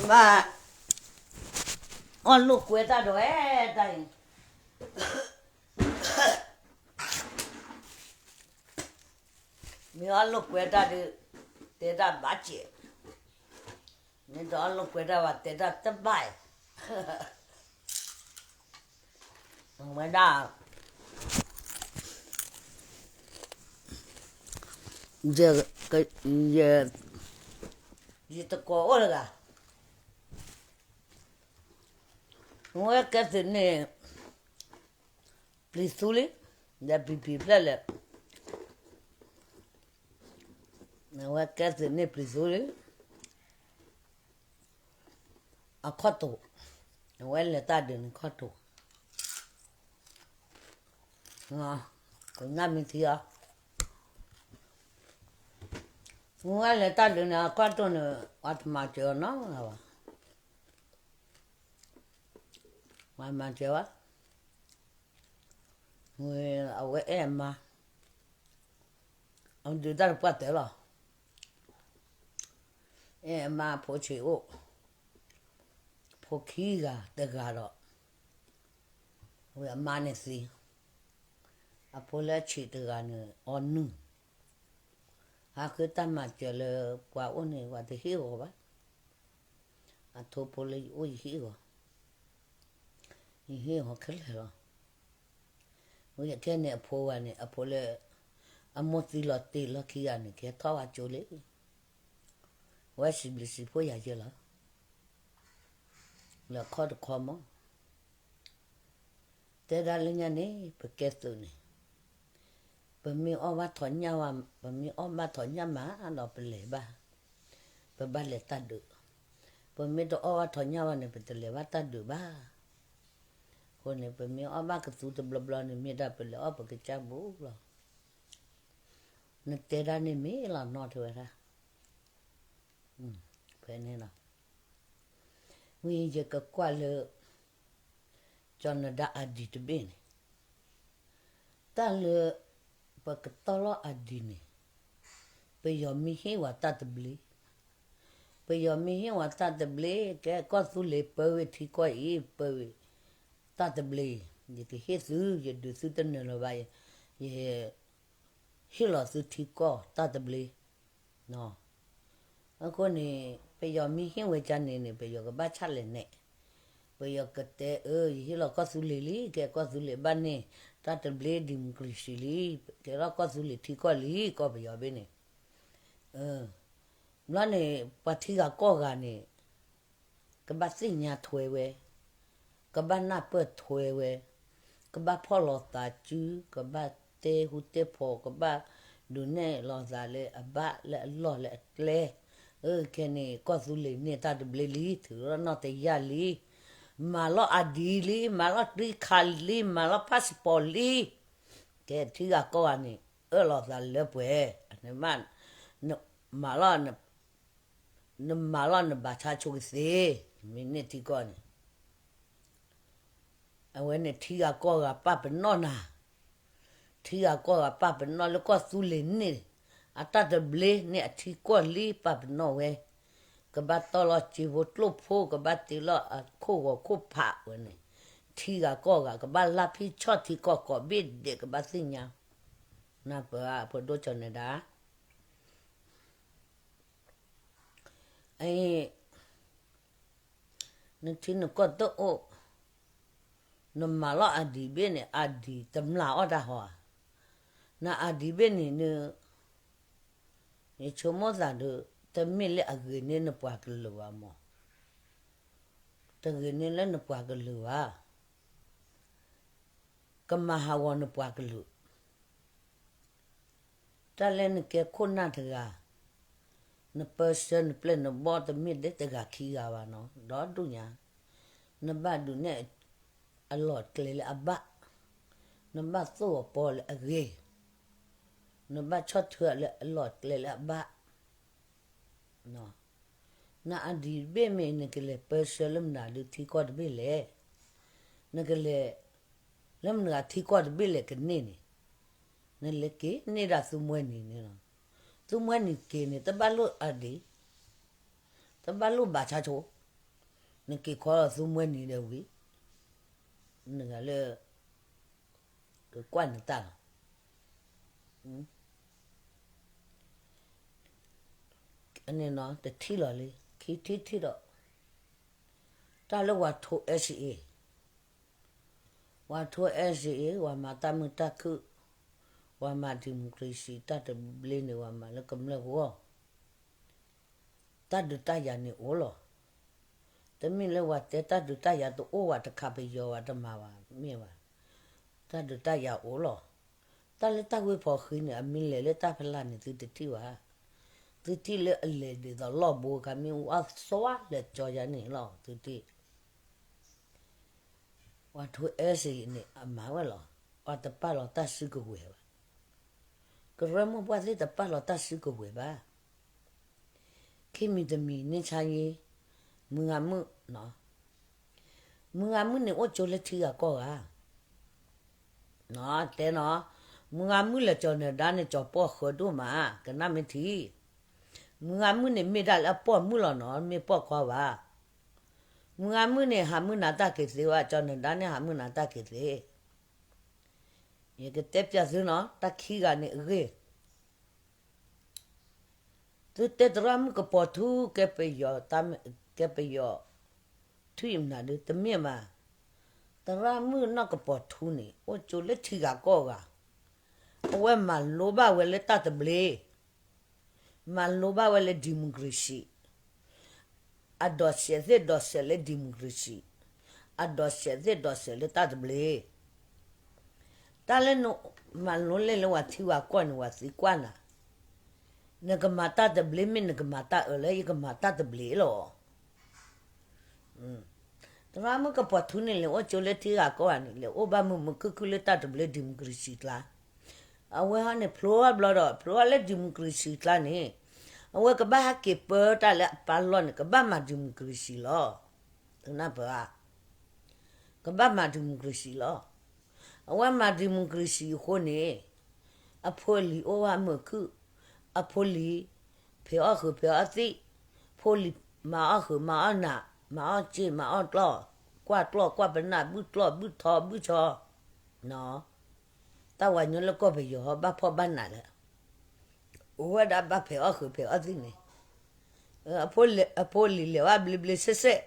ဘၣ်အီၣ်လိာ်ကွဲတၢ်ဒီးဝဲတၢ်အံၤ, မ့ၢ်အီၣ်လိာ်ကွဲတၢ်ဒီး တဲတၢ်ဘၣ်စဲး, မ့ၢ်တအီၣ်လိာ်ကွဲတၢ်ဘၣ် တဲတၢ်တဘၣ်အံၤ, ဝဲဒၣ် ယ ယ ယတကိးအိၣ်တဂၤ, ဝဲကဲသုးန့ၣ် ပျံၤသူလံ, ဒီးပံၤပံၤဖျဲၣ်လဲၣ်, ဝဲကဲသုးန့ၣ်ပျံၤသူလံ, အခီၣ်တိာ်, အဝဲလဲၤတၢ်ဒုးန့ၣ်ခီၣ်တိာ်, ကနၣ်မ့ၢ်ထံအီၤ, ဝဲလဲၤတၢ်ဒုးန့ၣ် အခီၣ်တိာ်န့ၣ် ပှၤတမၤစၢၤအီၤနီတဂၤဘၣ်, ပှၤမၤစၢၤဘၣ်, အဝဲအဲၣ်အမါ, အဒုးတၢ်တပှၢ်တၢၢ်လီၤ, အဲၣ်အမါအဖိဆံးအိၣ်, ဖိခံဂၤတဂၤဒီး, ဝဲအမါန့ၣ်သံ, အဖိလၢအဆံးတဂၤန့ၣ် အီနုၢ်, ဟးဃုတၢ်မၤစၢၤလၢပှၤအိၣ်န့ၣ် ပှၤတဟ့ၣ်ဂီၤဘၣ်, အထိဖိလၢယအိၣ်ယဟ့ၣ်ဂီၤ, ယဟ့ၣ်ဂီၤခဲလၢာ်လီၤ, ဝဲခဲန့ၣ်အဖိဂၤန့ၣ် အဖိလၢ အမိၢ်သံလီၤတ့ၢ်လီၢ်ခံဂၤန့ၣ် ကဲထီၣ်ဝဲကၠိလံ, ဝဲစံးဘျုးစံးဖှိၣ်ယၤယဲလီၤ, လၢအခီၣ်တခီမး, တဲဒၣ်လၢညါန့ၣ် ပကဲသုးန့ၣ်, ပမ့ၢ်အီၣ်ဘၣ်ထီၣ်ညၣ်ဝဲ, ပမ့ၢ်အီၣ်ဘၣ်ထီၣ်ညၣ်ဝဲဒီးပလဲၤဘၣ်, ပဘၣ်လဲၤတၢ်ဒုး, ပမ့ၢ်တအီၣ်ဘၣ်ထီၣ်ညၣ်ဝဲန့ၣ် ပတလဲၤဘၣ်တၢ်ဒုးဘၣ်, အဃိန့ၣ် ပမ့ၢ်အီၣ်ဘၣ်ကသူတဘျီဘျီန့ၣ် မ့ၢ်ဒၣ်ပလဲၤအီၣ်ပကစၢ်ဘူးလီၤ, နတဲဒၣ်န့ၣ်မ့ၢ်လီၤနီၢ်တဲဝဲဒၣ်, ဖဲန့ၣ်လီၤ, ဝံၤယကကွၢ်လၢ ကၠီၤနဒါအဒံးတဘ့ၣ်န့ၣ်, တၢ်လၢ ပကတီၢ်လီၤအဒံးန့ၣ်, ပယီၤမ့ၢ်ဟ့ၣ်ဝဲတၢ်တဘျ့, ပယီၤမ့ၢ်ဟ့ၣ်ဝဲတၢ်တဘျ့ ကဲကီၢ်သူလ့ၤပၢဝဲထံကီၢ်အံၤ ပၢဝဲ တၢ်တဘျ့, ယကဟ့ၣ်သု ယဒုးသုတနၢၤလၢၤဘၣ်, ယ ဟ့ၣ်လီၤသုထံကီၢ်တၢ်တဘျ့, အဃိန့ၣ် ပယီၤမ့ၢ်ဟ့ၣ်ဝဲကန့ၣ်န့ၣ် ပယီၤကဘၣ်ဆၣ်လဲၣ်နဲၣ်, ပယီၤကတဲအၢ ယဟ့ၣ်လီၤကီၢ်သူလ့ၤလံ ကဲကီၢ်သူလ့ၤဘၣ်န့ၢ် တၢ်တဘျ့ democracy လံ, ကဲထီၣ်ကီၢ်သူလ့ၤထံကီၢ်လံ ကီၢ်ပယီၤဘ့ၣ်န့ၣ်, ဘျီန့ၣ် ပှၤထံဂၤကီၢ်ဂၤန့ၣ် ကဘၣ်သ့ၣ်ညါထွဲဝဲ, ကဘၣ်နၢ်ပၢၢ်ထွဲဝဲ, ကဘၣ်ဖီၣ်လိာ်သးစု, ကဘၣ်တဲဟူတဲဖီ, ကဘၣ်ဒုးနဲၣ်လိာ်သးလၢအဘၣ်လၢအလီၢ်လၢအကျဲ, အခဲန့ၣ် ကီၢ်သူလ့ၤန့ၢ်တၢ်တဘျ့လံ ထုးထီၣ်နီၣ်တယၢ်လံ, မၤလီၤ ID လံ, မၤလီၤ green card လံ, မၤလီၤ passport လံ, ကဲထံဂၤကီၢ်ဂၤန့ၣ် အၢၣ်လီၤသးလၢပှဲၤ, မၤလီၤ နမၤလီၤနဘၣ်ဆါဆိကသ့, မ့ၢ်န့ၢ်ထံကီၢ်န့ၣ်, အဝဲန့ၣ်ထံဂၤကီၢ်ဂၤပာ်ပနီၣ်နၤ, ထံဂၤကီၢ်ဂၤပာ်ပနီၣ်လၢကီၢ်သူလ့ၤန့ၢ်, အတၢ်တဘျ့န့ၢ်အထံကီၢ်လံ ပာ်ပနီၣ်ဝဲ, ကဘၣ်တီၢ်လီၤစ့ဖိကျိၣ်ဖိ ကဘၣ်တ့လီၤအခိၣ်ဂီၤခိၣ်ဖးဝဲန့ၣ်, ထံဂၤကီၢ်ဂၤကဘၣ်လၢဖံဆီၣ်ထံကီၢ်ကိးဘ့ၣ်ဒဲး ကဘၣ်သ့ၣ်ညါ, နၢ်ပၢၢ်အဖိဒိၣ်ကၠီၤနဒါ အံၤ, နထံနကီၢ်တအိၣ်, နမၤလီၤ ID ဘ့ၣ်န့ၣ် ID တမျာ်အီၣ်တၢ်ဟီဧါ, န ID ဘ့ၣ်န့ၣ် န ယဆိကမိၣ်သးဒီး တမ့ၢ်လၢအဂ့ၤန့ၢ်နပှၤကလုာ်ဘၣ်မး, တဂ့ၤန့ၢ်လၢနပှၤကလုာ်ဘၣ်, ကမၤဟးဂီၤနပှၤကလုာ် တၢ်လၢနကဲခိၣ်နၢ်တဂၤ, နပၢဆှၢနပျဲၢ်နဘီၣ်တမ့ၢ်ဒ်တဂၤခံဂၤဘၣ်နီၤ, ဒီဒူၣ်ညါ, နဘၣ်ဒုးနဲၣ်အလီၢ်ကျဲလၢအဘၣ်, နဘၣ်သိၣ်အပီၢ်လၢအဂ့ၤ, နဘၣ်ဆီၣ်ထွဲလၢအလီၢ်ကျဲလၢအဘၣ် န ID ဘ့ၣ်မ့ၢ် နကလဲၤပၢဆှၢလၢမနုၤဒုးထံကီၢ်တဘ့ၣ်လဲၣ်, နကလဲၤ လၢမနုၤဂၤထံကီၢ်တဘ့ၣ်လဲၣ်ကန့ၢ်န့ၣ်, နလဲၤက့ၤန့ၢ်ဒၣ်သုမှဲနံၤန့ၣ်လီၤ. သုမှဲနံၤက့ၤန့ၣ် တဘၣ်လိၣ်အဒံး, တဘၣ်လိၣ်ဘၣ်ဆါဆိ, နက့ၤခီလီၤသုမှဲနံၤဒီးဝံၤ, နဂၤလၢ ကကွၢ်နတၢ်လီၤ. န့ၣ်နီၤ တထံၣ်လီၤလံ ခံထံၣ်ထံၣ်ဒီး တၢ်လၢဝၤထိ NCA, ဝၤထိ NCA ဝၤမၤတၢ်မုာ်တၢ်ခုၣ်, ဝၤမၤ democracy တၢ်တဘျ့န့ၣ် ဝၤမၤလၢကမျၢၢ်ဂီၢ်, တၢ်ဒုးတၢ်ယၤန့ၣ်အိၣ်လီၤ. တမ့ၢ်လၢဝၤတဲတၢ်ဒုးတၢ်ယၤတအိၣ်ဝဲတခါပယီၤဝဲတမၤဘၣ် မ့ၢ်ဘၣ်. တၢ်ဒုးတၢ်ယၤအိၣ်လီၤ. တၢ်လၢတၢ်ဝ့ၢ်ဖီဃံန့ၣ် အမ့ၢ်လဲၤလၢတၢ်ဖီလာ်န့ၣ် သုတထံၣ်ဘၣ်. သုထံၣ်လၢအလဲၤဒ်သိးလီၢ်ဘိခါ မ့ၢ်အူအီၣ်သွါလဲၤကၠီယါန့ၣ်လီၤ သုထံၣ် ပှၤထိ NCA န့ၣ် အမၤဝဲလီၤ. ပှၤတပာ်လီၤတၢ်စုကဝဲၤဘၣ်. ကရၢမိၢ်ပှၢ်သ့ၣ်တပာ်လီၤတၢ်စုကဝဲၤဘၣ်. ခံမံၤတမံၤ န့ၢ်ဆါယ့ မုၢ်ဂၤမုၣ်နီၤ, မုၢ်ဂၤမုၣ်န့ၣ် အိၣ်ကၠိလၢထံဂၤကီၢ်ဂၤ တဲနီၤ, မုၢ်ဂၤမုၣ်လဲၤကၠီၤနဒါန့ၣ် ကၠီၤပီၣ်ဃၢဒိၣ်မး ကနၣ်မ့ၢ်ထံ. မုၢ်ဂၤမုၣ်န့ၣ် မ့ၢ်ဒၣ်လၢအပီၢ်မုၣ်လီၤနီၤ မ့ၢ်ပီၢ်ခွါဘၣ်. မုၢ်ဂၤမုၣ်န့ၣ် ဟးမုၢ်နၤတၢ်က့ၤသ့ဝဲ ကၠီၤနဒါန့ၣ် ဟးမုၢ်နၤတၢ်က့ၤသ့. ယကတဲပျးသုနီၤ တၢ်ခံဂၤန့ၣ်အဂ့ၢ် သုတဲသရၣ်မုၣ်ကပီၤထူ ကဲပယီၤ ကဲပယီၤ ထူယမနုၤဒု တမ့ၢ်ဘၣ်. သရၣ်မုၣ်နီၢ်ကပီၤထူန့ၣ် အိၣ်ကၠိလၢထံဂၤကီၢ်ဂၤ, အဝဲမၤလိဘၣ်ဝဲလၢတၢ်သဘျ့, မၤလိဘၣ်ဝဲလၢ democracy, အဒိးစဲးသ့ၣ်ဒိးစဲးလၢ democracy, အဒိးစဲးသ့ၣ်ဒိးစဲးလၢတၢ်သဘျ့ တၢ်လၢနမၤလိလဲၣ်လၢဝၤထံဝၤကီၢ်န့ၣ် ဝၤသံကွၢ်နၤ, နကမၤတၢ်သဘျ့မ့ၢ်နကမၤတၢ်အၢလၢယကမၤတၢ်သဘျ့လီၤ. သရၣ်မုၣ်ကပီၤထူန့ၣ် လဲၤအိၣ်ကၠိလၢထံဂၤကီၢ်ဂၤန့ၣ် လဲၤအိၣ်ဘၣ်မုာ်မုာ်ခုၣ်ခုၣ်လၢတၢ်သဘျ့ democracy ကျါ, အဝဲဟီန့ၣ် ဖျိအဘျီဒီး ဖျိအီၤလၢ democracy ကျါန့ၣ်, အဝဲကဘၣ်ဟဲက့ၤပၢတၢ်လၢအပၢ်လီၢ်န့ၣ် ကဘၣ်မၤ democracy လီၤ. သုနၢ်ပၢၢ်ဧါ, ကဘၣ်မၤ democracy လီၤ. အဝဲမၤ democracy အဃိန့ၣ်, အဖိအလံၤအိၣ်ဘၣ်မုာ်ခုၣ်, အဖိလံၤ ဖံးအီၣ်ဃုာ်ဖံးအီၣ်သံၣ်, ဖိလံၤမၤအီၣ်ဃုာ်မၤအီၣ်နး, မၤအီၣ်စ့မၤအီၣ်ကျီၢ်, ကွၢ်ကျီၢ်ကွၢ်ပနၢ် ဘုၣ်ကျီၢ်ဘုၣ်ထီဘုၣ်ဆီ, တၢ်ဝၤညိလၢကီၢ်ပယီၤဘၣ်ဖှီၣ်ဘၣ်နးလၢ အိၣ်ဝဲဒၣ်ဘၣ်ဖံးအီၣ်ဃုာ်ဖံးအီၣ်သံၣ်န့ၣ်, အဖိလံၤလဲၤဝဲဘျ့ဘျ့စဲးစဲး,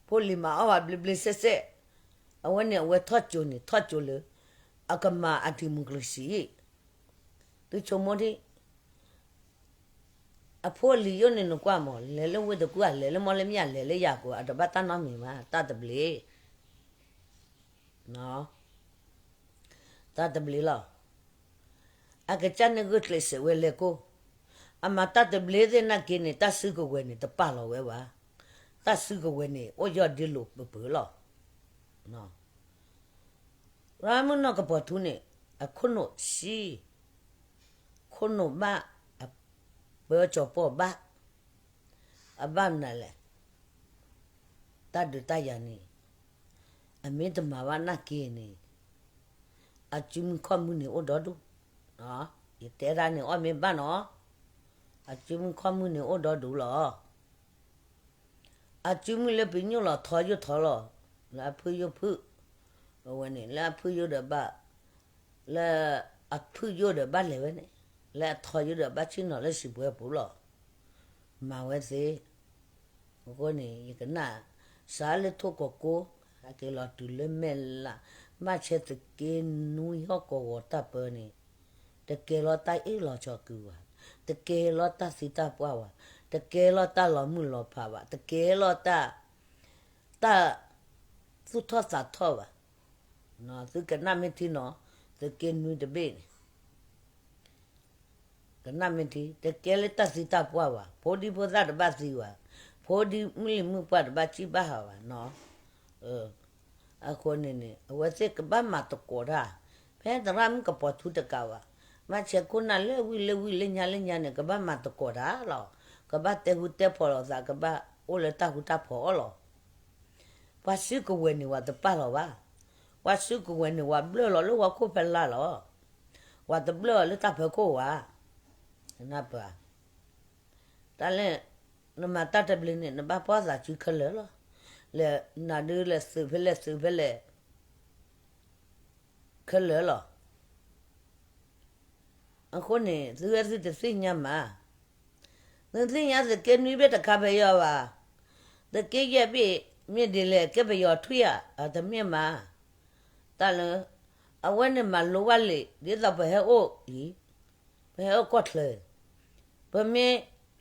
ဖိလံၤမၤအီၣ်ဝဲဘျ့ဘျ့စဲးစဲး, အဝဲန့ၣ်အဝဲထီၣ်ကၠိန့ၣ် ထီၣ်ကၠိလၢ အကမၤအ democracy, သုဆိကမိၣ်ဒံး, အဖိအလံၤယိၣ်န့ၣ်နကွၢ်မး လဲၤလၢဝ့ၢ်တကူၣ် လဲၤလၢမီလၢမၠၣ် လဲၤလၢယၤကိး အတဘၣ်တၢ်နီတမံၤဘၣ် တၢ်သဘျ့ တၢ်သဘျ့လီၤ. အကစၢ်န့ၣ်ဂုာ်ကျဲးစၢးဝဲလဲၤကိၢ်, အမၤတၢ်သဘျ့သ့ၣ်နာ်က့န့ၣ် တၢ်စုကဝဲၤန့ၣ် တပာ်လီၤဝဲဘၣ်, တၢ်စုကဝဲၤန့ၣ် အိၣ်ယီၢ်ဒ့လိာ်ပပၢၤလီၤ. ရၢမုၢ်နီၢ်ကပီၤထူန့ၣ် အခိၣ်နူာ်ဆံ, ခိၣ်နူာ်ဘၣ်, အပၢကၠီၤပီၢ်ဘၣ်, အဘၣ်မနုၤလဲၣ် တၢ်ဒုးတၢ်ယၤန့ၣ် အမ့ၢ်တမၤဘၣ်နာ်က့န့ၣ် အစုမုၢ်ခီၣ်မုၢ်န့ၣ်အိၣ်ဒီဒူၣ်, ယတဲဒၣ်န့ၣ်အီၣ်မ့ၢ်ဘၣ်နီၤ, အစုမုၢ်ခီၣ်မုၢ်န့ၣ်အိၣ်ဒီဒူၣ်လီၤ. အစုမုၢ်လၢပညိၣ်လီၤထီယိၣ်ထီလီၤ, လၢအဖုၣ်ယိၣ်ဖုၣ်, အဝဲန့ၣ် လၢအဖုၣ်ယိၣ်ဒီးဘၣ်, လၢအဖုၣ်ယိၣ်ဒီးဘၣ်လဲၤဝဲန့ၣ်, လၢအထီယိၣ်ဒီးဘၣ်ဆ့ၣ်နီၤလၢစံးပှဲပူၤလီၤ. မၤဝဲသ့, အဃိန့ၣ် ယကနၣ်, စးလၢထိၣ်ကီၢ်ကိ, ဟဲက့ၤလီၤတုၤလၢမဲၢ်လး, ဘၣ်ဆဲသုးက့နွံဟီၣ်ကဝီၤတၢ်ပၢန့ၣ်, တကဲလီၤတၢ်အ့ၣ်လိာ်ဆိးက့ဘၣ်, တကဲလီၤတၢ်သံတၢ်ပှၢ်ဘၣ်, တကဲလီၤတၢ်လီၤမုၢ်လီၤဖးဘၣ်, တကဲလီၤတၢ်, တၢ်သူၣ်ထီၣ်သးထီၣ်ဘၣ်. သုကနၣ်မ့ၢ်ထံနီၤ, သုးက့နွံတဘ့ၣ်န့ၣ် ကနၣ်မ့ၢ်ထံ, တကဲလၢတၢ်သံတၢ်ပှၢ်ဘၣ်, ဖိဒံဖိသၣ်တဘၣ်သံဘၣ်, ဖိဒံမုၢ်လံၤမုၢ်ပှၢ်တဘၣ်စံၣ်ဘၣ်ဟးဘၣ်နီၤ. အဃိန့ၣ်န့ၣ် အဝဲသ့ၣ်ကဘၣ်မၤသကိးတၢ်, ဖဲသရၣ်မုၣ်ကပီၤထူတကးဘၣ်, ဘၣ်ဆဲခိၣ်နၢ်လၢဝံၣ်လၢဝံၣ်လၢညါလၢညါန့ၣ် ကဘၣ်မၤသကိးတၢ်လီၤ. ကဘၣ်တဲဟူတဲဖီၣ်လိာ်သး ကဘၣ်အိၣ်လၢတၢ်ဃူတၢ်ဖိးအီၤလီၤ. ပှၤစုကဝဲၤန့ၣ် ဝၤတပာ်လီၤဘၣ်. ပှၤစုကဝဲၤန့ၣ် ဝၤဘျၢၣ်လီၤလၢဟီၣ်ခိၣ်ဖဲလၢ်လီၤ. ဝၤတဘျၢၣ်လီၤလၢတၢ်ဖီခိၣ်ဝဲ. နၢ်ပၢၢ်, တၢ်လၢ နမၤတၢ်တဘျ့န့ၣ် နဘၣ်ဖှီၣ်သးစုခဲလၢာ်လီၤ. လဲၤနၤဒုးလဲၤသုးဖဲလဲၣ်သုးဖဲလဲၣ် ခဲလၢာ်လီၤ. အဃိန့ၣ် သုဝဲသုတသ့ၣ်ညါမး, သုသ့ၣ်ညါသုးက့နွံဘ့ၣ်တခါဖဲယီၤဘၣ်, သုးက့ယဲၢ်ဘ့ၣ် မ့ၢ်ဒ်လဲၣ်ကဲပယီၤထွံၣ်ဧါ, အတမ့ၢ်မး, တၢ်လၢ အဝဲန့ၣ်မၤလိဝဲလံာ် ဒ်သိးပဟဲအိၣ်အံၤ, ပဟဲအိၣ်ကီၢ်ချၢ, ပမ့ၢ်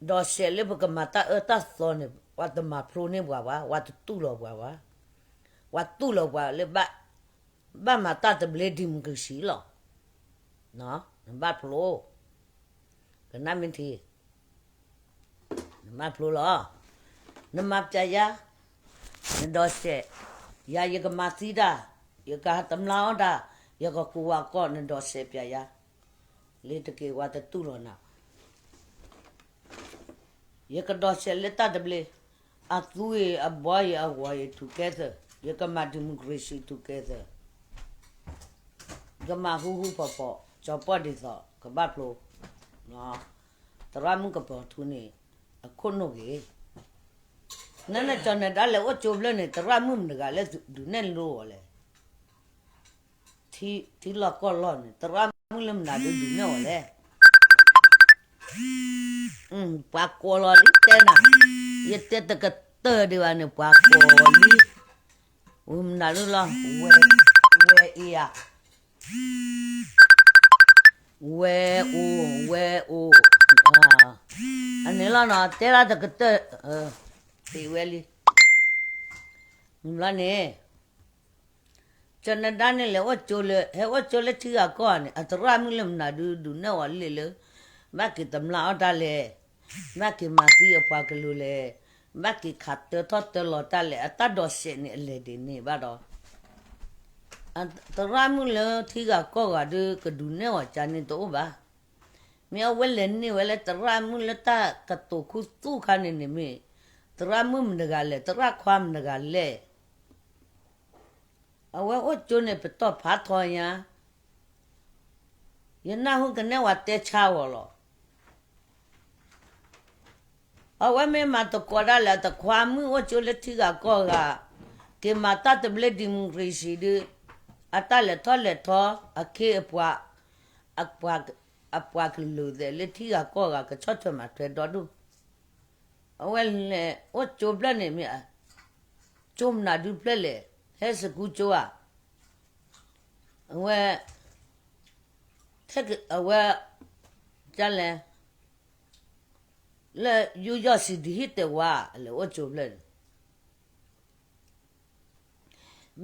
ဒိးစဲးလၢပကမၤတၢ်အၢတၢ်သီန့ၣ် ပှၤတမၤဖျိန့ၢ်ပှၤဘၣ်, ပှၤတတူၢ်လိာ်ပှၤဘၣ်, ပှၤတူၢ်လိာ်ပှၤလၢ ဘၣ်မၤတၢ်တဘျ့ democracy လီၤ. နဘၣ်ဖျိ, ကနၣ်မ့ၢ်ထံ, နဘၣ်ဖျိလီၤ. နမၤပျဲယၤ, နဒိးစဲး, ယၤယကမၤသံတၢ်, ယကဟးတမျၢ်အီၣ်တၢ်, ယကကူးဝဲကီၢ် နဒိးစဲးပျဲယၤ, လၢတက့ၤဝဲတတူၢ်လိာ်နၤ ယကဒိးစဲးလၢတၢ်တဘျ့, အသူအံၤအဘီအံၤအဂီၤအံၤ together, ယကမၤ democracy together, ယကမၤဟူဟူဖီဖီ, ကၠီၤပီၣ်ဒ်သိး ကဘၣ်ဖျိ, သရၣ်မုၣ်ကပီၤထူန့ၣ် အခိၣ်နူာ်ဂ့ၤ, နနကၠီၤနဒါလဲၤအိၣ်ကၠိဖျၢၣ်န့ၣ် သရၣ်မုၣ်မတၤတဂၤလၢဒုးနဲၣ်လိအီၤလဲၣ် ထံလီၢ်ကီၢ်လီၢ်န့ၣ် သရၣ်မုၣ်လၢမနုၤဒုးဒုးနဲၣ်အီၤလဲၣ်. ပှၤကိးလီၤလံတဲနၤ, ယတဲတကတၢၢ်ဒံးဘၣ်န့ၣ် ပှၤကိးလံ, ဝံၤမနုၤလၢလီၤ, ဝဲအံၤဧါ, ဝဲအိၣ်, ဝဲအိၣ်, အန့ၣ်လီၤနီၤ တဲဒၣ်တကတၢၢ်, သ့ဝဲလံ, မ့ၢ်ဘျီန့ၣ် ကၠီၤနဒါန့ၣ်လဲၤအိၣ်ကၠိလၢ ဟဲအိၣ်ကၠိလၢထံဂၤကီၢ်ဂၤန့ၣ် အသရၣ်မုၣ်လၢမနုၤဒုးဒုးနဲၣ်အီၤလံလၢ ဘၣ်က့ၤတမျၢ်အီၣ်တၢ်လဲၣ်, ဘၣ်က့ၤမၤသံအပှၤကလုာ်လဲၣ်, ဘၣ်က့ၤခးတၢထီၣ်တၢလီၤတၢ်လဲၣ်, အတၢ်ဒိးစဲးန့ၣ်အလဲၤဒ်န့ၣ်ဘၣ်ဒီး သရၣ်မုၣ်လၢထံဂၤကီၢ်ဂၤဒုးကဒုးနဲၣ်အီၤကန့ၣ်တအိၣ်ဘၣ်. မ့ၢ်အဝဲလဲၤန့ၢ်ဝဲလၢသရၣ်မုၣ်လၢတၢ်ကတိၤခူသူၣ်ခါန့ၣ်န့ၣ်မ့ၢ် သရၣ်မုၣ်မတဂၤလဲၣ် သရၣ်ခွါမတဂၤလဲၣ်. အဝဲအိၣ်ကၠိန့ၣ်ပတီၢ်ဖးထီညါ, ယနၢ်ဟူကနဲဝဲတဲဆါဂီၤလီၤ. အဝဲမ့ၢ်မၤသကိးဒၣ်လဲာ် တခွါမုၣ်အိၣ်ကၠိလၢထံဂၤကီၢ်ဂၤ, က့ၤမၤတၢ်တဘျ့ democracy ဒုး, အတၢ်လဲၤထီၣ်လဲၤထီ, အခ့အပှၤ, အပှၤကလုာ်သဲးလၢထံဂၤကီၢ်ဂၤ ကဆီၣ်ထွဲမၤထွဲဒီဒူၣ်. အဝဲလဲၤအိၣ်ကၠိဖျၢၣ်န့ၣ်မ့ၢ်, ကၠိမနုၤဒုးဖျၢၣ်လဲၣ်, ဟဲစကူကၠိဧါ. အဝဲ, ထဲအဝဲ, ကလဲၣ်, လၢယူးယီၣ်စံးဒံးဟံၣ်တဲဝါ လဲၤအိၣ်ကၠိဖျၢၣ်န့ၣ်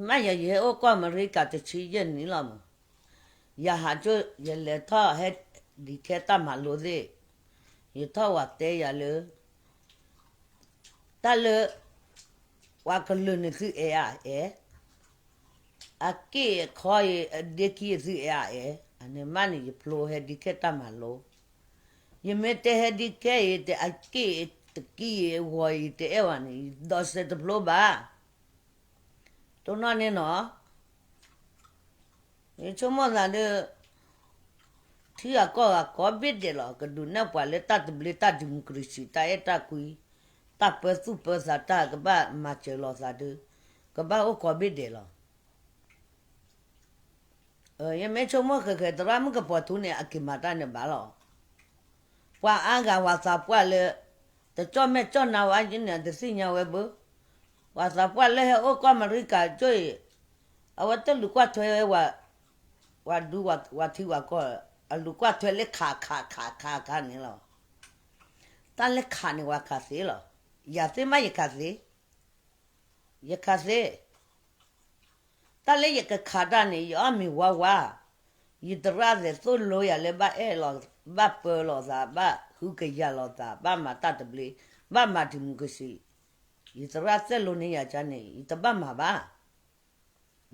မ့ၢ်ယၤ ယဟဲအိၣ်ကီၢ်အမဲရကၤတဆံယဲၢ်နံၣ်လီၤမး, ယဟးကၠိ ယလဲၤထီၣ်ဟဲဒံးခဲတၢ်မၤလိသ့ၣ်, ယထီၣ်ဝဲတဲယၤလၢ တၢ်လၢ ပှၤကလုာ်န့ၣ်သုအဲၣ်အါအဲၣ်, အက့ၢ်အခီအံၤ အဒ့ခံအသုအဲၣ်အါအဲၣ်, အန့ၣ်မးန့ၣ် ယဖျိဟဲဒံးခဲတၢ်မၤလိ, ယမ့ၢ်တဲဟဲဒံးခဲအံၤ တဲအက့ၢ်တကံအံၤအဂီၤအံၤတအဲၣ်ဝဲန့ၣ် ယဒိးစဲးတဖျိဘၣ်. တိၢ်နီၣ်န့ၣ်နီၤ, ယဆိကမိၣ်သးဒီး ထံဂၤကီၢ်ဂၤကိးဘ့ၣ်ဒဲးလီၤ, ကဒုးနဲၣ်ပှၤလၢတၢ်သဘျ့တၢ် democracy တၢ်အဲၣ်တၢ်ကွံ, တၢ်ပၢသူၣ်ပၢသး တၢ်ကဘၣ်မၤစၢၤလိာ်သးဒီး ကဘၣ်အိၣ်ကိးဘ့ၣ်ဒဲးလီၤ. ယမ့ၢ်ဆိကမိၣ်ဃဲးဃဲး သရၣ်မုၣ်ကပီၤထူန့ၣ် အက့ၤမၤတၢ်န့ၣ်ဘၣ်လီၤ. ပှၤအါဂၤပှၤသးပှၢ်လၢ တကၠီၣ်မဲာ်ကၠီၣ်နါဝဲယဲန့ၣ် တသ့ၣ်ညါဝဲဘၣ်. ပှၤသးပှၢ်လၢဟဲအိၣ်ကီၢ်အမဲရကၤကၠိအံၤ, အဝဲတလူၤကွၢ်ထွဲဝဲ ပှၤဒူပှၤထံပှၤကီၢ်, အလူၤကွၢ်ထွဲလၢခးခးခးခးခးန့ၣ်လီၤ. တၢ်လၢခးန့ၣ် ပှၤခးသ့လီၤ. ယၤသ့ၣ်မးယခးသ့, ယခးသ့. တၢ်လၢယကခးတၢ်န့ၣ် ယအီၣ်မ့ၤဝါဝါ, ယသရၣ်သဲးသိၣ်လိယၤလၢဘၣ်အဲၣ်လီၤ, ဘၣ်ပၢလီၤသး, ဘၣ်ဟုကယာ်လိာ်သး, ဘၣ်မၤတၢ်သဘျ့, ဘၣ်မၤ democracy, ယသရၣ်သိၣ်လိန့ၢ်ယၤကန့ၣ် ယတဘၣ်မၤဘၣ်.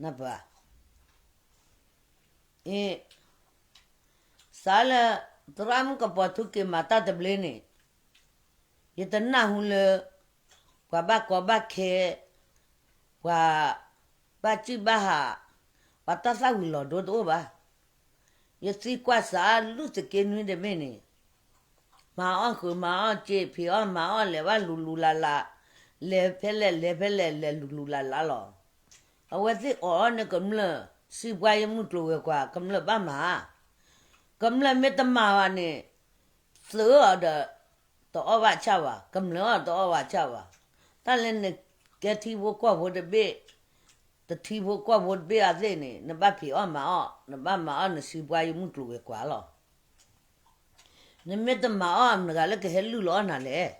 နၢ်ပၢၢ်ဧါ. အ့ စးလၢ သရၣ်မုၣ်ကပီၤထူက့ၤမၤတၢ်သဘျ့န့ၣ်, ယတနၢ်ဟူလၢ ပှၤဘၣ်ကီဘၣ်ခဲ, ပှၤဘၣ်စံၣ်ဘၣ်ဟး, ပှၤတၢ်သၣ်ဝံၤလီၤဒိတအိၣ်ဘၣ်. ယသံကွၢ်စးလူၢ်သုးက့နွံတဘ့ၣ်န့ၣ်, မၤအီၣ်ဃုာ်မၤအီၣ်စ့ ဖံးအီၣ်မၤအီၣ်လဲၤဘၣ်လူၤလူၤလးလး, လဲၤဖဲလဲၣ်လဲၤဖဲလဲၣ်လဲၤလူၤလူၤလးလးလီၤ. အဝဲသ့ၣ်အိးထီၣ်န့ၢ်ကမျၢၢ် စံးပှၤယမုၢ်ကျိၤဝဲၤကွာ် ကမျၢၢ်ဘၣ်မၤ, ကမျၢၢ်မ့ၢ်တမၤဘၣ်န့ၣ် သုးအီၤဒီး တအီၣ်ဘၣ်ဆၣ်ဘၣ်, ကမျၢၢ်အီၤတအီၣ်ဘၣ်ဆၣ်ဘၣ်, တၢ်လၢနကဲထံဖိကီၢ်ဖိတဘ့ၣ်, တထံဖိကီၢ်ဖိတဘ့ၣ်အသ့ၣ်န့ၣ် နဘၣ်ဖံးအီၣ်မၤအီၣ်, နဘၣ်မၤအီၣ်နစံးပှၤယမုၢ်ကျိၤဝဲၤကွာ်လီၤ. နမ့ၢ်တမၤအီၣ် မတၤတဂၤလၢကဟဲလုၢ်လီၤအီၣ်နၤလဲၣ်.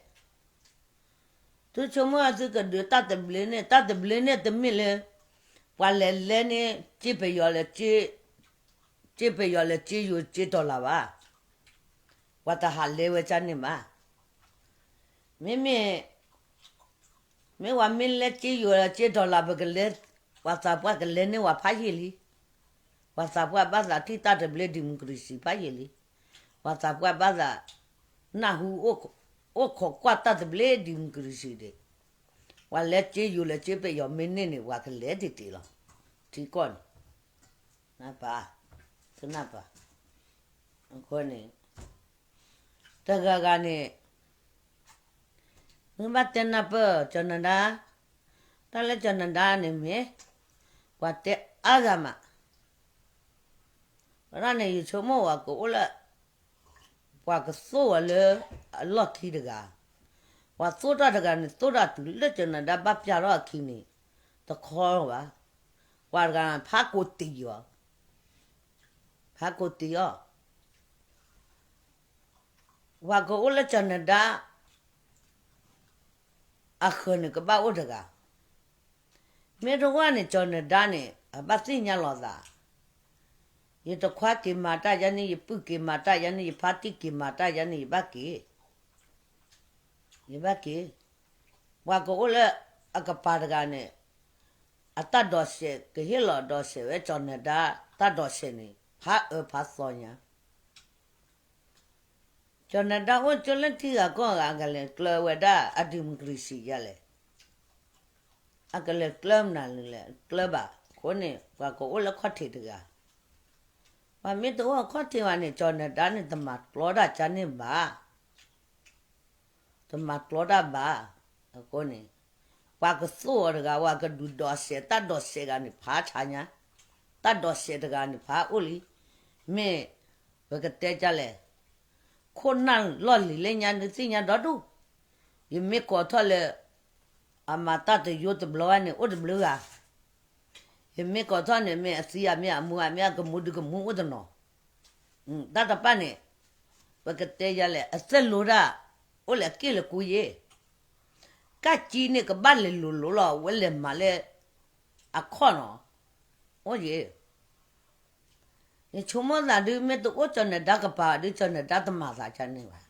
သုဆိကမိၣ်သုကဒုးတၢ်သဘျ့န့ၣ်, တၢ်သဘျ့န့ၣ်တမ့ၢ်လၢ ပှၤလဲၤလဲန့ၣ် စ့ပယီၤလဲၤ, စ့ပယီၤလဲၤစ့ယိၤစ့တီၤလၤဘၣ်. ပှၤတဟးလဲဝဲကၢ်န့ၣ်ဘၣ်. မ့မ့ၢ် မ့ၢ်ဝဲမ့ၢ်လဲစ့ယိၤစ့တီၤလၤ ပကလဲၤ, ပှၤသးပှၢ်ကလဲၤန့ၢ်ဝဲဖးယံာ်လံ. ပှၤသးပှၢ်ဘၣ်သးထံၣ်တၢ်သဘျ့ democracy ဖးယံာ်လံ. ပှၤသးပှၢ်ဘၣ်သး နၢ်ဟူ အိၣ်ခိးကွၢ်တၢ်သဘျ့ democracy ဒံး. ပှၤလဲစ့ယိၤလဲစ့ပယီၤမ့ၢ်န့ၢ်န့ၣ် ပှၤကလဲၤတ့ၢ်တ့ၢ်လီၤ. ထံကီၢ်န့ၣ် နၢ်ပၢၢ်, သုနၢ်ပၢၢ်, အဃိန့ၣ် တဂၤဂၤန့ၣ် မ့ၢ်ဘၣ်တဲနၢ်ပၢၢ်ကၠီၤနၤဒါ, တၢ်လၢကၠီၤနၤဒါန့ၣ်မ့ၢ် ပှၤတဲအါဂၤမး, ဝဲဒၣ်န့ၣ် ယဆိကမိၣ်ဝဲကအိၣ်လၢ ပှၤကသိၣ်ဝဲလၢအလီၢ်ခံတဂၤ, ပှၤသိၣ်တၢ်တဂၤန့ၣ် သိၣ်တၢ်တုၤလၢကၠီၤနၤဒါဘၣ်ပျၢ်ထီၣ်အခံန့ၣ် တခီလီၤဘၣ်. ပှၤတဂၤဖးကိးတံာ်အီၤ, ဖးကိးတံာ်အီၤ, ပှၤကအိၣ်လၢကၠီၤနၤဒါ အဃၢၤန့ၣ်ကဘၣ်အိၣ်တဂၤ, မ့ၢ်တဝၢ်န့ၣ် ကၠီၤနၤဒါန့ၣ် အဘၣ်သ့ၣ်ညါလီၤသး, ယတခွါက့ၤမၤတၢ်ယါန့ၣ် ယပုၢ်က့ၤမၤတၢ်ယါန့ၣ် ယဖါတံၢ်က့ၤမၤတၢ်ယါန့ၣ် ယဘၣ်က့ၤ, ယဘၣ်က့ၤ, ပှၤကအိၣ်လၢအကပၤတဂၤန့ၣ် အတၢ်ဒိးစဲး ကဟ့ၣ်လီၤဒိးစဲးဝဲကၠီၤနၤဒါ တၢ်ဒိးစဲးန့ၣ် ဖးအၢဖးသီညါ ကၠီၤနၤဒါအိၣ်ကၠိလၢထံဂၤကီၢ်ဂၤ အကလဲၤကျၢဝဲဒၣ်အ democracy ယါလဲၣ်, အကလဲၤကျၢမနုၤလဲၣ် ကျၢဘၣ်. အဃိန့ၣ် ပှၤကအိၣ်လၢခီၣ်ထံးတဂၤ, ပှၤမ့ၢ်တအိၣ်အခီၣ်ထံးဘၣ်န့ၣ် ကၠီၤနၤဒါန့ၣ် တမၤကျီတၢ်ကၢန့ၣ်ဘၣ်, တမၤကျီတၢ်ဘၣ်. အဃိန့ၣ် ပှၤကသိၣ်အီၤတဂၤ ပှၤကဒုးဒိးစဲး တၢ်ဒိးစဲးတဂၤန့ၣ် ဖးဆါညါ, တၢ်ဒိးစဲးတဂၤန့ၣ် ဖးအိၣ်လံ. မ့ၢ်ပကတဲဒ်လဲၣ်, ခိၣ်နၢ်လီၢ်လံၤလၢညါ နသ့ၣ်ညါဒီဒူၣ်, ယမ့ၢ်ကိးထီၣ်လၢ အမၤတၢ်တယိတဘျီဘၣ်န့ၣ် အိၣ်တဘျုးဂၤ, ယမ့ၢ်ကိးထီၣ်န့ၣ် မ့ၢ်အသံအမ့ၢ်အမူအမ့ၢ်အကမူဒုကမူအိၣ်တနီၤ, တၢ်တဖၣ်န့ၣ် ပကတဲယါလဲၣ် အသ့ၣ်လိတၢ် အိၣ်လၢအက့ၢ်လၢကူယ့ၢ်, ကၢ်ကံန့ၣ် ကဘၣ်လဲၤလိၤလိၤလီၤ ဝဲလဲၤမၤလၢ အခီၣ်နီၤ, အိၣ်ယ့ၢ်, ယဆိကမိၣ်သးဒုး မ့ၢ်တအိၣ်ကၠီၤနၤဒါကပၤဒုး ကၠီၤနၤဒါတမၤသးကၢန့ၣ်ဘၣ်.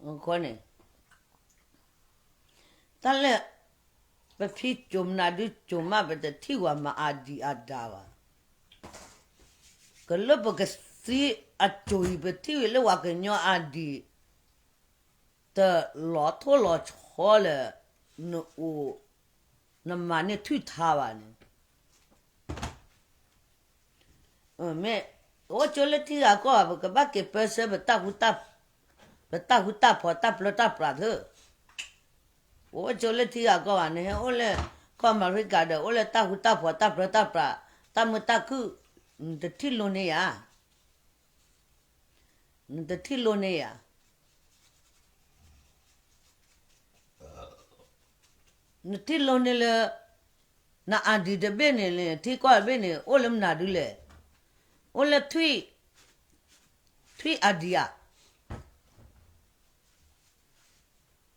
အဃိန့ၣ် တၢ်လၢ ပဖံကၠိမနုၤဒုကၠိမး ပတထံၣ်ဝဲမၤအဒံအဒါဘၣ်. ကလၢပကသံအကၠိအံၤ ပထံၣ်ဝဲလၢပှၤကညီအဒံ တလီၤထိၣ်လီၤဆီလၢ နအိၣ် နမၤန့ၢ်ထွံၣ်ထါဘၣ်န့ၣ် မ့ၢ် အိၣ်ကၠိလၢထံဂၤကီၢ်ဂၤ ပကဘၣ်က့ၤပၢဆှၢ ပတၢ်ဃူတၢ်ဖိးတၢ်ပျၢတၢ်ပြးသ့ၣ်, ပအိၣ်ကၠိလၢထံဂၤကီၢ်ဂၤန့ၣ် ဟဲအိၣ်လၢကီၢ်အမဲရကၤဒီး အိၣ်လၢတၢ်ဃူတၢ်ဖိးတၢ်ပျၢတၢ်ပြး တၢ်မုာ်တၢ်ခုၣ်, နတထံၣ်လိန့ၢ်ယၤ, နတထံၣ်လိန့ၢ်ယၤ နထံၣ်လိန့ၢ်လၢ နအဒံတဘ့ၣ်န့ၣ် ထံကီၢ်တဘ့ၣ်န့ၣ် အိၣ်လၢမနုၤဒ်လဲၣ်, အိၣ်လၢ ထွံၣ်အဒံဧါ.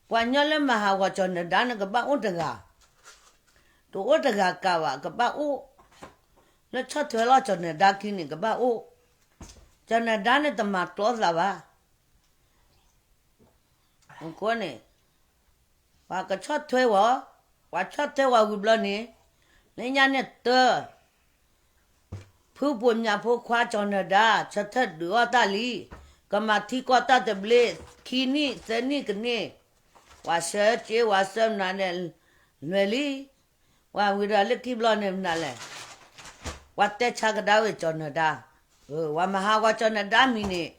ပှၤညီလၢမၤဟးဂီၤကၠီၤနဒါန့ၣ် ကဘၣ်အိၣ်တဂၤ, တအိၣ်တဂၤကးဘၣ် ကဘၣ်အိၣ်, လၢဆီၣ်ထွဲလီၤကၠီၤနဒါခံန့ၣ် ကဘၣ်အိၣ်, ကၠီၤနဒါန့ၣ် တမၤကျီသးဘၣ်. အဃိန့ၣ် ပှၤကဆီၣ်ထွဲဝဲ, ပှၤဆီၣ်ထွဲဝဲဝံၤဘျီန့ၣ် လၢညါန့ၣ်တၢ် ဖုပှိၤညၣ်ဖိခွါကၠီၤနဒါ ဆၢထၢၣ်ဒုးအီၣ်တၢ်လံ, ကမၤထံကီၢ်တၢ်သဘျ့ ခံနံၣ်သၢနံၣ်ကန့ၢ်, ပှၤဆှၢစ့ ပှၤဆှၢမနုၤလဲၣ်, လွဲၢ်လံ, ပှၤဝံၤဒီးလၢခံဘျီန့ၣ်မနုၤလဲၣ်, ပှၤတဲဆါကဒါဝဲကၠီၤနဒါ, ပှၤမၤဟးဂီၤကၠီၤနဒါမံၤန့ၣ်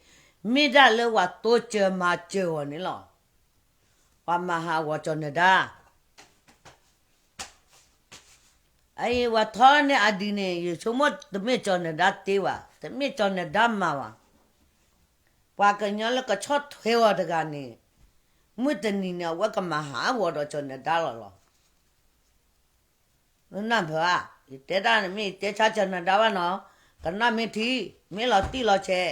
မ့ၢ်ဒၣ်လၢပှၤတိစၢၤမၤစၢၤအီၤန့ၣ်လီၤ. ပှၤမၤဟးဂီၤကၠီၤနဒါ အအံၤ ပှၤထီန့ၢ်အဒံးန့ၣ် ယဆိကမိၣ်တမ့ၢ်ကၠီၤနဒါတ့ဘၣ်, တမ့ၢ်ကၠီၤနဒါမၤဘၣ်. ပှၤကညီလၢကဆီၣ်ထွဲအီၤတဂၤန့ၣ် မုၢ်တနံၤန့ၣ် အဝဲကမၤဟးဂီၤဒီးကၠီၤနဒါလီၤလီၤ. နနၢ်ပၢၢ်ဧါ, ယတဲတၢ်န့ၣ်မ့ၢ်ယတဲဆါကၠီၤနဒါဘၣ်နီၤ, ကနၣ်မ့ၢ်ထံ, မ့ၢ်လီၤတံၢ်လီၤဆဲး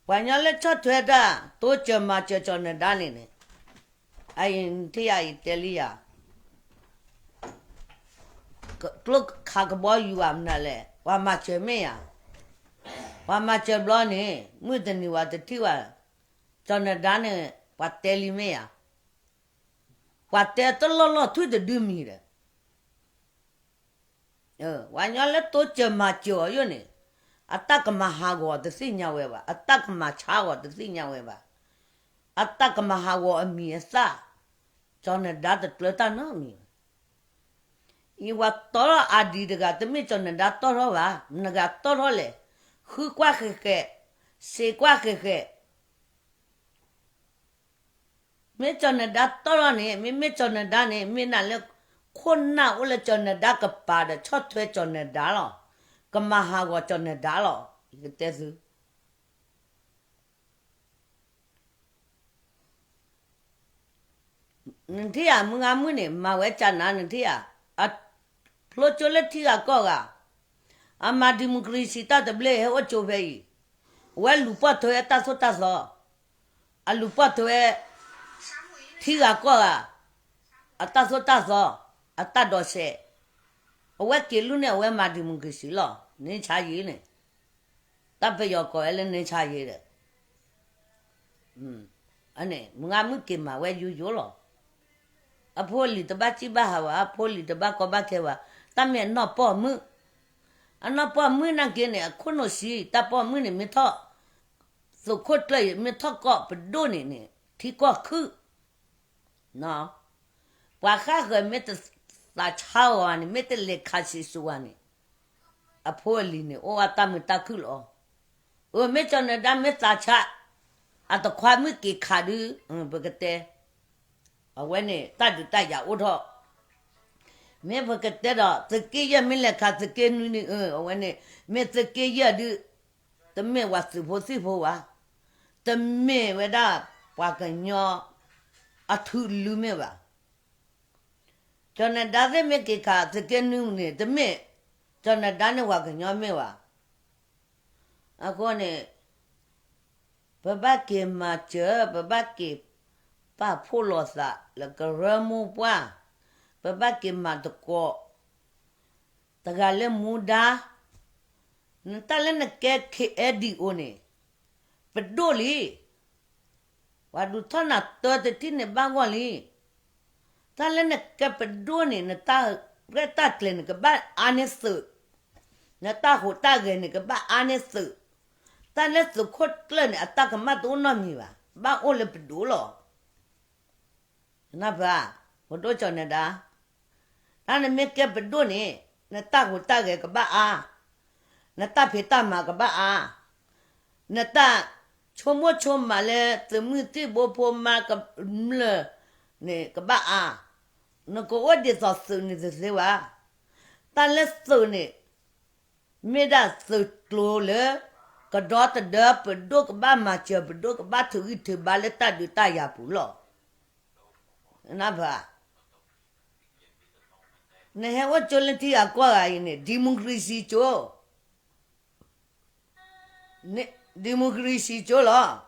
ပှၤကညီလၢဆီၣ်ထွဲတၢ် တိစၢၤမၤစၢၤကၠီၤနဒါန့ၣ်န့ၣ်, အအံၤနထံၣ်ယၤ ယတဲလံယၤ, ကျိခးကဘီယူၤဘၣ်မနုၤလဲၣ်, ပှၤမၤစၢၤမ့ၢ်ယၤ, ပှၤမၤစၢၤဘျီန့ၣ် မုၢ်တနံၤဝဲတထံၣ်ဘၣ်, ကၠီၤနဒါန့ၣ် ပှၤတဲလံမ့ၢ်ယၤ, ပှၤတဲတလီၢ်လီၢ်ထွံၣ်တဒုမံၤဒီး ပှၤကညီလၢတိစၢၤမၤစၢၤအီၤယိၣ်န့ၣ်, အတၢ်ကမၤဟးဂီၤတသ့ၣ်ညါဝဲဘၣ်, အတၢ်ကမၤဆါဂီၤတသ့ၣ်ညါဝဲဘၣ်, အတၢ်ကမၤဟးဂီၤအမံၤအသၣ်, ကၠီၤနဒါတကျၢၤတၢ်နီတမံၤဘၣ်. အံၤပှၤတီထီၣ်အဒံးတဂၤ တမ့ၢ်ကၠီၤနဒါတီထီၣ်ဘၣ်, မတၤတဂၤတီထီၣ်လဲၣ်, ဃုကွၢ်ဃဲးဃဲး, စံးကွၢ်ဃဲးဃဲး မ့ၢ်ကၠီၤနဒါတီထီၣ်န့ၣ်, မ့မ့ၢ်ကၠီၤနဒါန့ၣ် မ့ၢ်နၤလၢ ခိၣ်နၢ်အိၣ်လၢကၠီၤနဒါကပၤဒီးဆီၣ်ထွဲကၠီၤနဒါလီၤ, ကမၤဟးဂီၤကၠီၤနဒါလီၤ, ယကတဲသု နထံၣ်ဧါ, မုၢ်ဂၤမုၣ်န့ၣ် မၤဝဲကနၤ နထံၣ်ဧါ, အဖျိကၠိလၢထံဂၤကီၢ်ဂၤ, အမၤ democracy တၢ်တဘျ့ ဟဲအိၣ်ကၠိဖဲအံၤ, အဝဲလူၤပိာ်ထွဲဝဲတၢ်သိၣ်တၢ်သီ, အလူၤပိာ်ထွဲဝဲ ထံဂၤကီၢ်ဂၤ အတၢ်သိၣ်တၢ်သီ, အတၢ်ဒိးစဲး, အဝဲက့ၤလူၤန့ၣ် အဝဲမၤ democracy လီၤ, န့ၣ်ဆါယံၤန့ၣ် တၢ်ပယီၤကိးဝဲလၢန့ၣ်ဆါယံၤဒီး, န့ၣ် မုၢ်ဂၤမုၣ်က့ၤမၤဝဲယိယိလီၤ. အဖိအလံၤတဘၣ်စံၣ်ဘၣ်ဟးဘၣ်, အဖိအလံၤတဘၣ်ကီဘၣ်ခဲဘၣ်, တၢ်မ့ၢ်အနီၢ်ပိာ်မုၣ်, အနီၢ်ပိာ်မုၣ်နာ်က့န့ၣ် အခိၣ်နူာ်ဆံး, တၢ်ပိာ်မုၣ်န့ၣ် မ့ၢ်ထီၣ်, သုးခိၣ်ကျၢၢ်အံၤ မ့ၢ်ထီၣ်ကီၢ်ပဒိၣ်န့ၣ်န့ၣ် ထံကီၢ်ခုၣ် ပှၤဃၣ်ဃၢၤမ့ၢ်တသးဆါအီၤန့ၣ်, မ့ၢ်တလဲၤခးစံးစိၤဝဲန့ၣ်, အဖိအလံၤန့ၣ် အိၣ်ဝဲတၢ်မုာ်တၢ်ခုၣ်လီၤ. အမ့ၢ်ကၠီၤနဒါမ့ၢ်သးဆါ, အတခွါမုၣ်က့ၤခးဒုး, ပကတဲ, အဝဲန့ၣ် တၢ်ဒုးတၢ်ယၤအိၣ်ထီၣ်, မ့ၢ်ပကတဲဒီး သုးက့ယဲၢ်မ့ၢ်လဲၤခးသုးက့နွံန့ၣ်, အဝဲန့ၣ် မ့ၢ်သုးက့ယဲၢ်ဒုး, တမ့ၢ်ပှၤသုးဖိသံၣ်ဖိဘၣ်, တမ့ၢ်ဝဲဒၣ်ပှၤကညီအထူအလုမ့ၢ်ဘၣ်. ကၠီၤနဒါသ့ၣ်မ့ၢ်က့ၤခးသုးက့နွံန့ၣ် တမ့ၢ်ကၠီၤနဒါန့ၣ်ပှၤကညီမ့ၢ်ဘၣ်. အဃိန့ၣ် ပဘၣ်က့ၤမၤစၢၤ, ပဘၣ်က့ၤပာ်ဖှိၣ်လိာ်သးလၢကရၢမိၢ်ပှၢ်, ပဘၣ်က့ၤမၤသကိး တဂၤလၢမူဒါ, နတၢ်လၢနကဲ ခ့အဲဒံၣ်အိၣ်န့ၣ် ပဒိၣ်လံ. ပှၤဒုးထီၣ်နၤတၢတထံၣ်န့ၣ်ဘၣ်ဂီၢ်လံ. တၢ်လၢနကဲပဒိၣ်န့ၣ် နတၢ်ရဲၣ်တၢ်ကျဲၤန့ၣ် ကဘၣ်အါန့ၢ်သုး, နတၢ်ဟူးတၢ်ဂဲၤန့ၣ် ကဘၣ်အါန့ၢ်သုး, တၢ်လၢသုးခိၣ်ကျၢၢ်န့ၣ် အတၢ်ကမၣ်တအိၣ်နီတမံၤဘၣ်, ဘၣ်အိၣ်လၢပဒိၣ်လီၤ. နၢ်ပၢၢ်ဧါ, ပဒိၣ်ကၠီၤနဒါ, တၢ်နမ့ၢ်ကဲပဒိၣ်န့ၣ် နတၢ်ဟူးတၢ်ဂဲၤကဘၣ်အါ, နတၢ်ဖံးတၢ်မၤကဘၣ်အါ, နတၢ်ဆိကမိၣ်ဆိကမးလၢသုးမုၢ်သံၣ်ဘိဖိမါကမျၢၢ်န့ၣ်ကဘၣ်အါ, နကအိၣ်ဒ်သိးသုးန့ၣ်တသ့ဘၣ်. တၢ်လၢသုးန့ၣ် မ့ၢ်ဒၣ်သုးကျိၤလၢ ကဒီသဒၢပဒိၣ်ကဘၣ်မၤစၢၤ ပဒိၣ်ကဘၣ်ထုးဂံၢ်ထုးဘါလၢတၢ်ဒုးတၢ်ယၤပူၤလီၤ. နၢ်ပၢၢ်ဧါ, နဟဲအိၣ်ကၠိလၢထံဂၤကီၢ်ဂၤအံၤန့ၣ် democracy ကၠိ, democracy ကၠိလီၤ.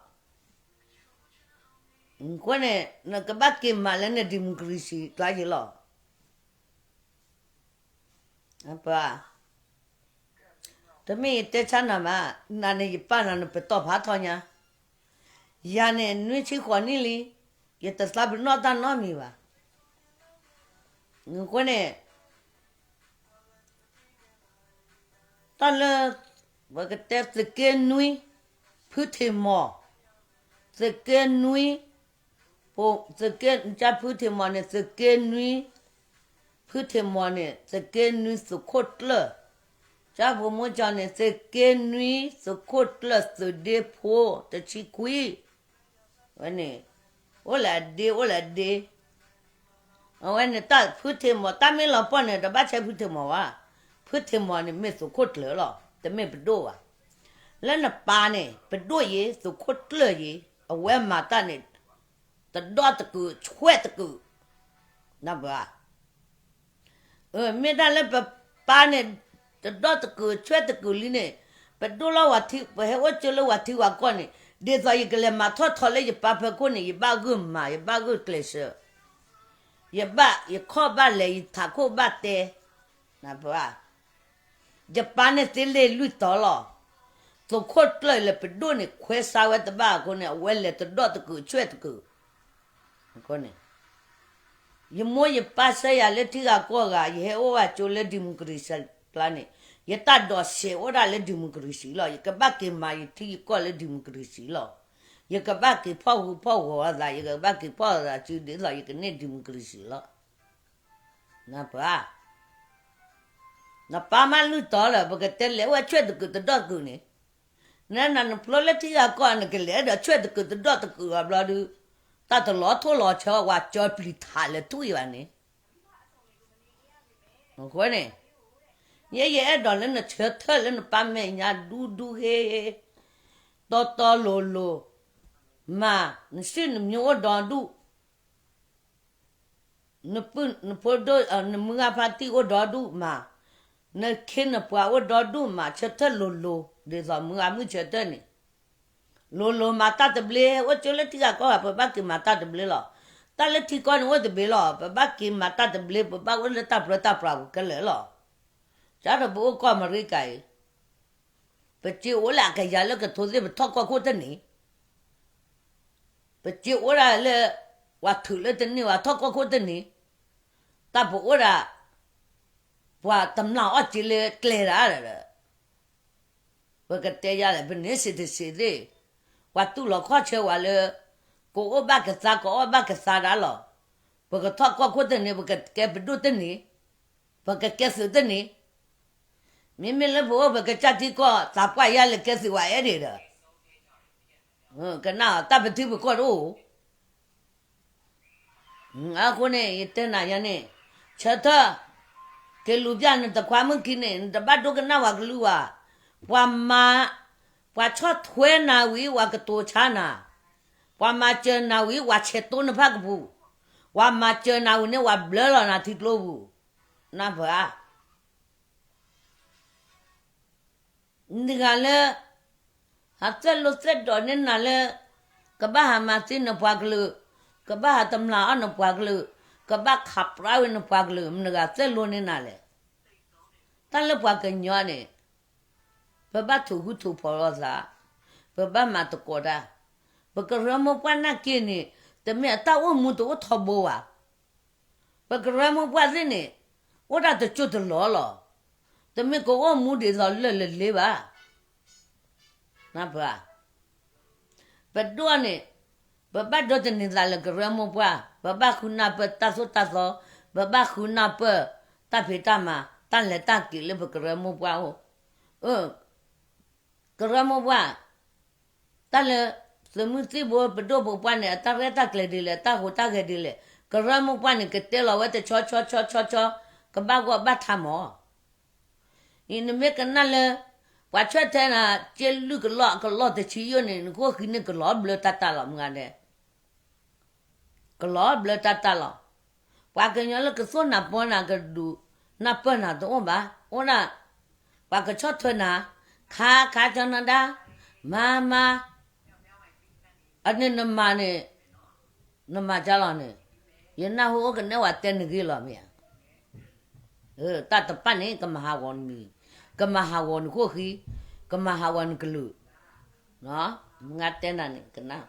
အဃိန့ၣ် နကဘၣ်က့ၤမၤလၢန democracy ကျါယံၤလီၤ. ပှၤ, တမ့ၢ်ယတဲဆါနၤဘၣ်, နၤန့ၣ်ယပာ်နၤနပတီၢ်ဖးထီညါ, ယၤန့ၣ်နွံဆံဃိးနံၣ်လံ, ယတသးပ့ၤနီၣ်တၢ်နီတမံၤဘၣ်. အဃိန့ၣ် တၢ်လၢ ပကတဲသုးက့နွံ ဖုထံးမီၢ်, သုးက့နွံ သုးက့ ကၢ်ဖုထံးမီၢ်န့ၣ် သုးက့နွံ ဖုထံးမီၢ်န့ၣ် သုးက့နွံသုးခိၣ်ကျၢၢ်, ကၠီဖိမိၢ်ကၠီန့ၣ် သုးက့နွံ သုးခိၣ်ကျၢၢ် သုးဒ့ဖိ တဆံခွံ, ဝဲန့ၣ် အိၣ်လၢအဒ့ အိၣ်လၢအဒ့, အဝဲန့ၣ်တၢ်ဖုထံမီၤ တၢ်မ့ၢ်လီၤပှီၢ်န့ၣ် တဘၣ်ဆဲဖုထံမီၤဘၣ်, ဖုထံမီၤန့ၣ်မ့ၢ်သုးခိၣ်ကျၢၢ်လီၤ တမ့ၢ်ပဒိၣ်ဘၣ်, လၢနပၢ်န့ၣ် ပဒိၣ်ယ့ၤ သုးခိၣ်ကျၢၢ်ယ့ၤ အဝဲမၤတၢ်န့ၣ် တဒီၣ်တကုာ်ဆွဲၣ်တကုာ်, နၢ်ပၢၢ်ဧါ မ့ၢ်ဒၣ်လၢပပၢ်န့ၣ် တဒီၣ်တကုာ်ဆွဲၣ်တကုာ်လံန့ၣ်, ပဒိၣ်လီၤဝၤထံ ပဟဲအိၣ်ကၠိလၢဝၤထံဝၤကီၢ်န့ၣ် ဒ်သိးယကလဲၤမၤထီၣ်ထီလၢယပၢ်ဖီခိၣ်န့ၣ် ယဘၣ်ဂုာ်မၤ ယဘၣ်ဂုာ်ကျဲးစၢး, ယဘၣ်ယခီၣ်ဘၣ်လဲၤ ယထးခိၣ်ဘၣ်တဲ, နၢ်ပၢၢ်ဧါ ယပၢ်န့ၣ်သ့လ့ၢ်လွံၢ်တီၤလီၤ, သုးခိၣ်ကျၢၢ်လၢပဒိၣ်န့ၣ် ခွဲးဆါဝဲတဘၣ်အဃိန့ၣ် အဝဲလဲၤတဒီၣ်တကုာ်ဆွဲၣ်တကုာ်, အဃိန့ၣ် ယမိၢ်ယပၢ်ဆှၢယၤလၢထံဂၤကီၢ်ဂၤ ယဟဲအိၣ်ဘၣ်ကၠိလၢ democracy ကျါန့ၣ်, ယတၢ်ဒိးစဲးအိၣ်ဒၣ်လၢ democracy လီၤ. ယကဘၣ်က့ၤမၤယထံယကီၢ်လၢ democracy လီၤ. ယကဘၣ်က့ၤဖီၣ်ဃူဖီၣ်ဂီၤအသး, ယကဘၣ်က့ၤဖီၣ်အသးစုဒ်သိးယကန့ၢ် democracy လီၤ. နၢ်ပၢၢ်ဧါ. နပၢ်မးလွံၢ်တီၤလၢာ် ပကတဲလဲၤအိၣ်ဝဲဆွဲၣ်တကုာ်တဒီၣ်တကုာ်န့ၣ်, နနနဖျိလၢထံဂၤကီၢ် နကလဲၤဒီးဆွဲၣ်တကုာ်တဒီၣ်တကုာ်အဘျီဒုး, တၢ်တလီၤထိၣ်လီၤဆီ ဝၤကၠီပျံၤထးလဲၤထူၣ်ယၤန့ၣ်, အဃိန့ၣ်, ယဲယအဲၣ်ဒိးလၢနဆၢထၢၣ်လၢနပၢ်မဲာ်ညါဒူဒူဟ့, တီတီလိၤလိၤ, မၤ, နစုနမျိုးအိၣ်ဒီဒူၣ် နပုၢ်နဖိဒိၣ် နမုၢ်ဂၤဖါတံၢ်အိၣ်ဒီဒူၣ်မး, နခ့နပှၤအိၣ်ဒီဒူၣ်မး ဆၢထၢၣ်လိၤလိၤ ဒ်သိးမုၢ်ဂၤမုၢ်ဆၢထၢၣ်န့ၣ်, လိၤလိၤမၤတၢ်တဘျ့ အိၣ်ကၠိလၢထံဂၤကီၢ်ဂၤ ပဘၣ်က့ၤမၤတၢ်တဘျ့လီၤ. တၢ်လၢထံကီၢ်န့ၣ်အိၣ်တဘ့ၣ်လီၤ ပဘၣ်က့ၤမၤတၢ်တဘျ့ ပဘၣ်အိၣ်လၢတၢ်ပြၢတၢ်ပြးပူၤခဲလၢာ်လီၤ. ကဒီးပအိၣ်ကီၢ်အမဲရကၤအံၤ ပစ့အိၣ်လၢအကယၤလၢကထိသ့ၣ် ပထီၣ်ကီၢ်ခိၣ်တန့ၢ်, ပစ့အိၣ်ဒၣ်လၢ ပှၤထုးလၢတန့ၢ် ပှၤထီၣ်ကီၢ်ခိၣ်တန့ၢ်, တၢ်ပအိၣ်ဒၣ် ပှၤတမျၢ်အီၣ်စ့လၢကျဲဒၣ်ဒီး ပကတဲယၤလဲၣ် ပန့ၢ်စ့တစ့သ့ၣ်, ပှၤတူၢ်လီၤခီၣ်ဆၢဝဲလၢ ကအိၣ်ဘၣ်ကသါ ကအီၣ်ဘၣ်ကသါဒၣ်လီၤ. ပကထီၣ်ကီၢ်ခိၣ်တန့ၢ် ပကကဲပဒိၣ်တန့ၢ်, ပကကဲသုးတန့ၢ်, မ့မ့ၢ်လၢပအိၣ်ပကစၢ်ထံကီၢ် သးပှၢ်ယါလဲၤကဲသုးဝဲအဲၣ်ဒံးဒီး, ကနၣ်တၢ်ပထံပကီၢ်တအိၣ် အဃိန့ၣ် ယတဲနၤယၤန့ၣ်, ဆၢထၢၣ်, က့ၤလူၤပျၢ်နတခွါမုၣ်ခံန့ၣ် နတဘၣ်ဒိကနၣ်ဝဲကလုၢ်ဘၣ်. ပှၤမၤ, ပှၤဆီၣ်ထွဲနၤဝံၤ ပှၤကတိၤဆါနၤ, ပှၤမၤစၢၤနၤဝံၤ ပှၤဆဲးတိၢ်နဖၣ်ကပူၤ, ပှၤမၤစၢၤနၤဝံၤန့ၣ် ပှၤဘျၢလီၤနၤထံကျိပူၤ, နၢ်ပၢၢ်ဧါ. နတဂၤလၢ ဟးသွဲၣ်လိာ်သွဲၣ်ဒိးန့ၢ်နၤလၢ ကဘၣ်ဟးမၤသံနပှၤကလုာ်, ကဘၣ်ဟးတမျၢ်အီၣ်နပှၤကလုာ်, ကဘၣ်ခးပြၢဝဲနပှၤကလုာ် မတဂၤသွဲၣ်လိာ်န့ၢ်နၤလဲၣ်. တၢ်လၢပှၤကညီန့ၣ် ပဘၣ်ထိၣ်ဃူထိၣ်ဖိးလိာ်သး, ပဘၣ်မၤသကိးတၢ်, ပကရၢမိၢ်ပှၢ်နာ်က့န့ၣ် တမ့ၢ်အတၢ်အိၣ်မူတအိၣ်ထီဘိဘၣ်. ပကရၢမိၢ်ပှၢ်သ့ၣ်န့ၣ် အိၣ်ဒၣ်တစိၢ်တလီၢ်လီၤ. တမ့ၢ်ကအိၣ်မူဒ်သိးလၢၢ်လၢလ့ဘၣ်. နၢ်ပၢၢ်ဧါ. ပဒိၣ်န့ၣ် ပဘၣ်ဒိးသန့ၤသးလၢကရၢမိၢ်ပှၢ်, ပဘၣ်ဃုနၢ်ပၢၢ်တၢ်သိၣ်တၢ်သီ, ပဘၣ်ဃုနၢ်ပၢၢ်တၢ်ဖံးတၢ်မၤ, တၢ်လဲၤတၢ်က့ၤလၢပကရၢမိၢ်ပှၢ်အိၣ်. ကရၢမိၢ်ပှၢ် တၢ်လၢ သုးမုၢ်သံၣ်ဘိပဒိၣ်ပပှၢ်န့ၣ် အတၢ်ရဲၣ်တၢ်ကျဲၤဒ်လဲၣ်, တၢ်ဟူးတၢ်ဂဲၤဒ်လဲၣ်, ကရၢမိၢ်ပှၢ်န့ၣ် ကတဲလီၤဝဲတဆီဆီဆီဆီဆီ, ကဘၣ်ဂီၢ်ဘၣ်ထးမး. အံၤနမ့ၢ်ကနၣ်လၢ ပှၤဆွဲၣ်ထဲနၤ က့လုၢ်ကလီၢ် ကလီၢ်တဆံယိာ်န့ၣ် နဃိၣ်ဃံန့ၣ်ကလီၤဘျၢတၢ်တၢ်လီၤ မုၢ်ဂၤဒဲး ကလီၤဘျၢတၢ်တၢ်လီၤ. ပှၤကညီလၢကသိၣ်နၤပီနၤကဒုး နၢ်ပၢၢ်နၤတအိၣ်ဘၣ်. အိၣ်ဒၣ် ပှၤကဆီၣ်ထွဲနၤ ခါခါကၠီနဒါ မၤမၤ အန့ၣ်နမၤန့ၣ် နမၤကၢလီၤန့ၣ် ယနၢ်ဟူအိၣ်ကနဲဝဲတဲနဂ့ၢ်လီၤမ့ၢ်ဧါ. တၢ်တပာ်န့ၣ် ကမၤဟးဂီၤနမံၤ ကမၤဟးဂီၤနဃိၣ်ဃံ ကမၤဟးဂီၤနကလုာ် မုၢ်ဂၤတဲနၤန့ၣ် ကနၣ်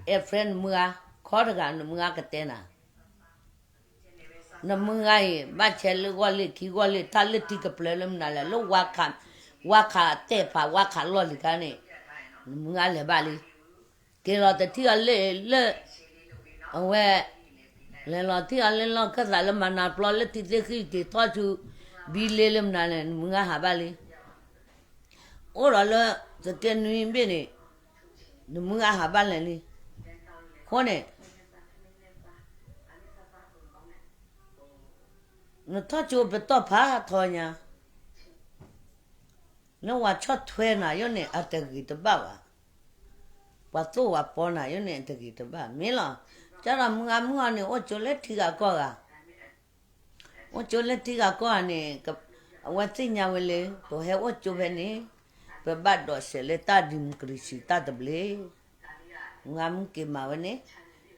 အဲၣ် friend နမုၢ်ဂၤ ခီတဂၤနမုၢ်ဂၤကတဲနၤ နမုၢ်ဂၤအံၤ ဘၣ်ဆဲးလၢဂီၢ်လ့ၣ်ခံဂီၢ်လ့ၣ် တၢ်လၢထံကပျၢၤလၢမနုၤလဲၣ် လၢဝါခး ဝါခးတဲာ်ဖး ဝါခးလီၢ်လံၤခါန့ၣ် နမုၢ်ဂၤလဲၤဘၣ်လံ က့ၤလီၤတထံၣ်အီၤလၢ လၢ အဝဲ လဲၤလီၤထံၣ်အီၤလၢလီၢ်ခၢၣ်သးလၢမၤနၤပျီလၢထံသ့ၣ်ဃံက့ၤထီၣ်ဆူ ဘံလ့လၢမနုၤလဲၣ် နမုၢ်ဂၤဟးဘၣ်လံ အိၣ်ဒီးလၢသုးက့နွံဘ့ၣ်န့ၣ်, နမုၢ်ဂၤဟးဘၣ်လဲၤလံ. အဃိန့ၣ် နထီၣ်ကၠိပတီၢ်ဖးထီညါ, လၢဝၤဆီၣ်ထွဲနၤယိၣ်န့ၣ် အတဂ့ၤတဘၣ်ဘၣ်. ပှၤသိၣ်ဝၤပီနၤယိၣ်န့ၣ် အတဂ့ၤတဘၣ် မ့ၢ်လီၤ. ကဒီးမုၢ်ဂၤမုၢ်ဂၤန့ၣ် အိၣ်ကၠိလၢထံဂၤကီၢ်ဂၤ, အိၣ်ကၠိလၢထံဂၤကီၢ်ဂၤန့ၣ်, အဝဲသ့ၣ်ညါဝဲလၢ ပဟဲအိၣ်ကၠိဖဲန့ၣ်, ပဘၣ်ဒိးစဲးလၢတၢ် democracy တၢ်သဘျ့ မုၢ်ဂၤမုၢ်က့ၤမၤဝဲန့ၣ်,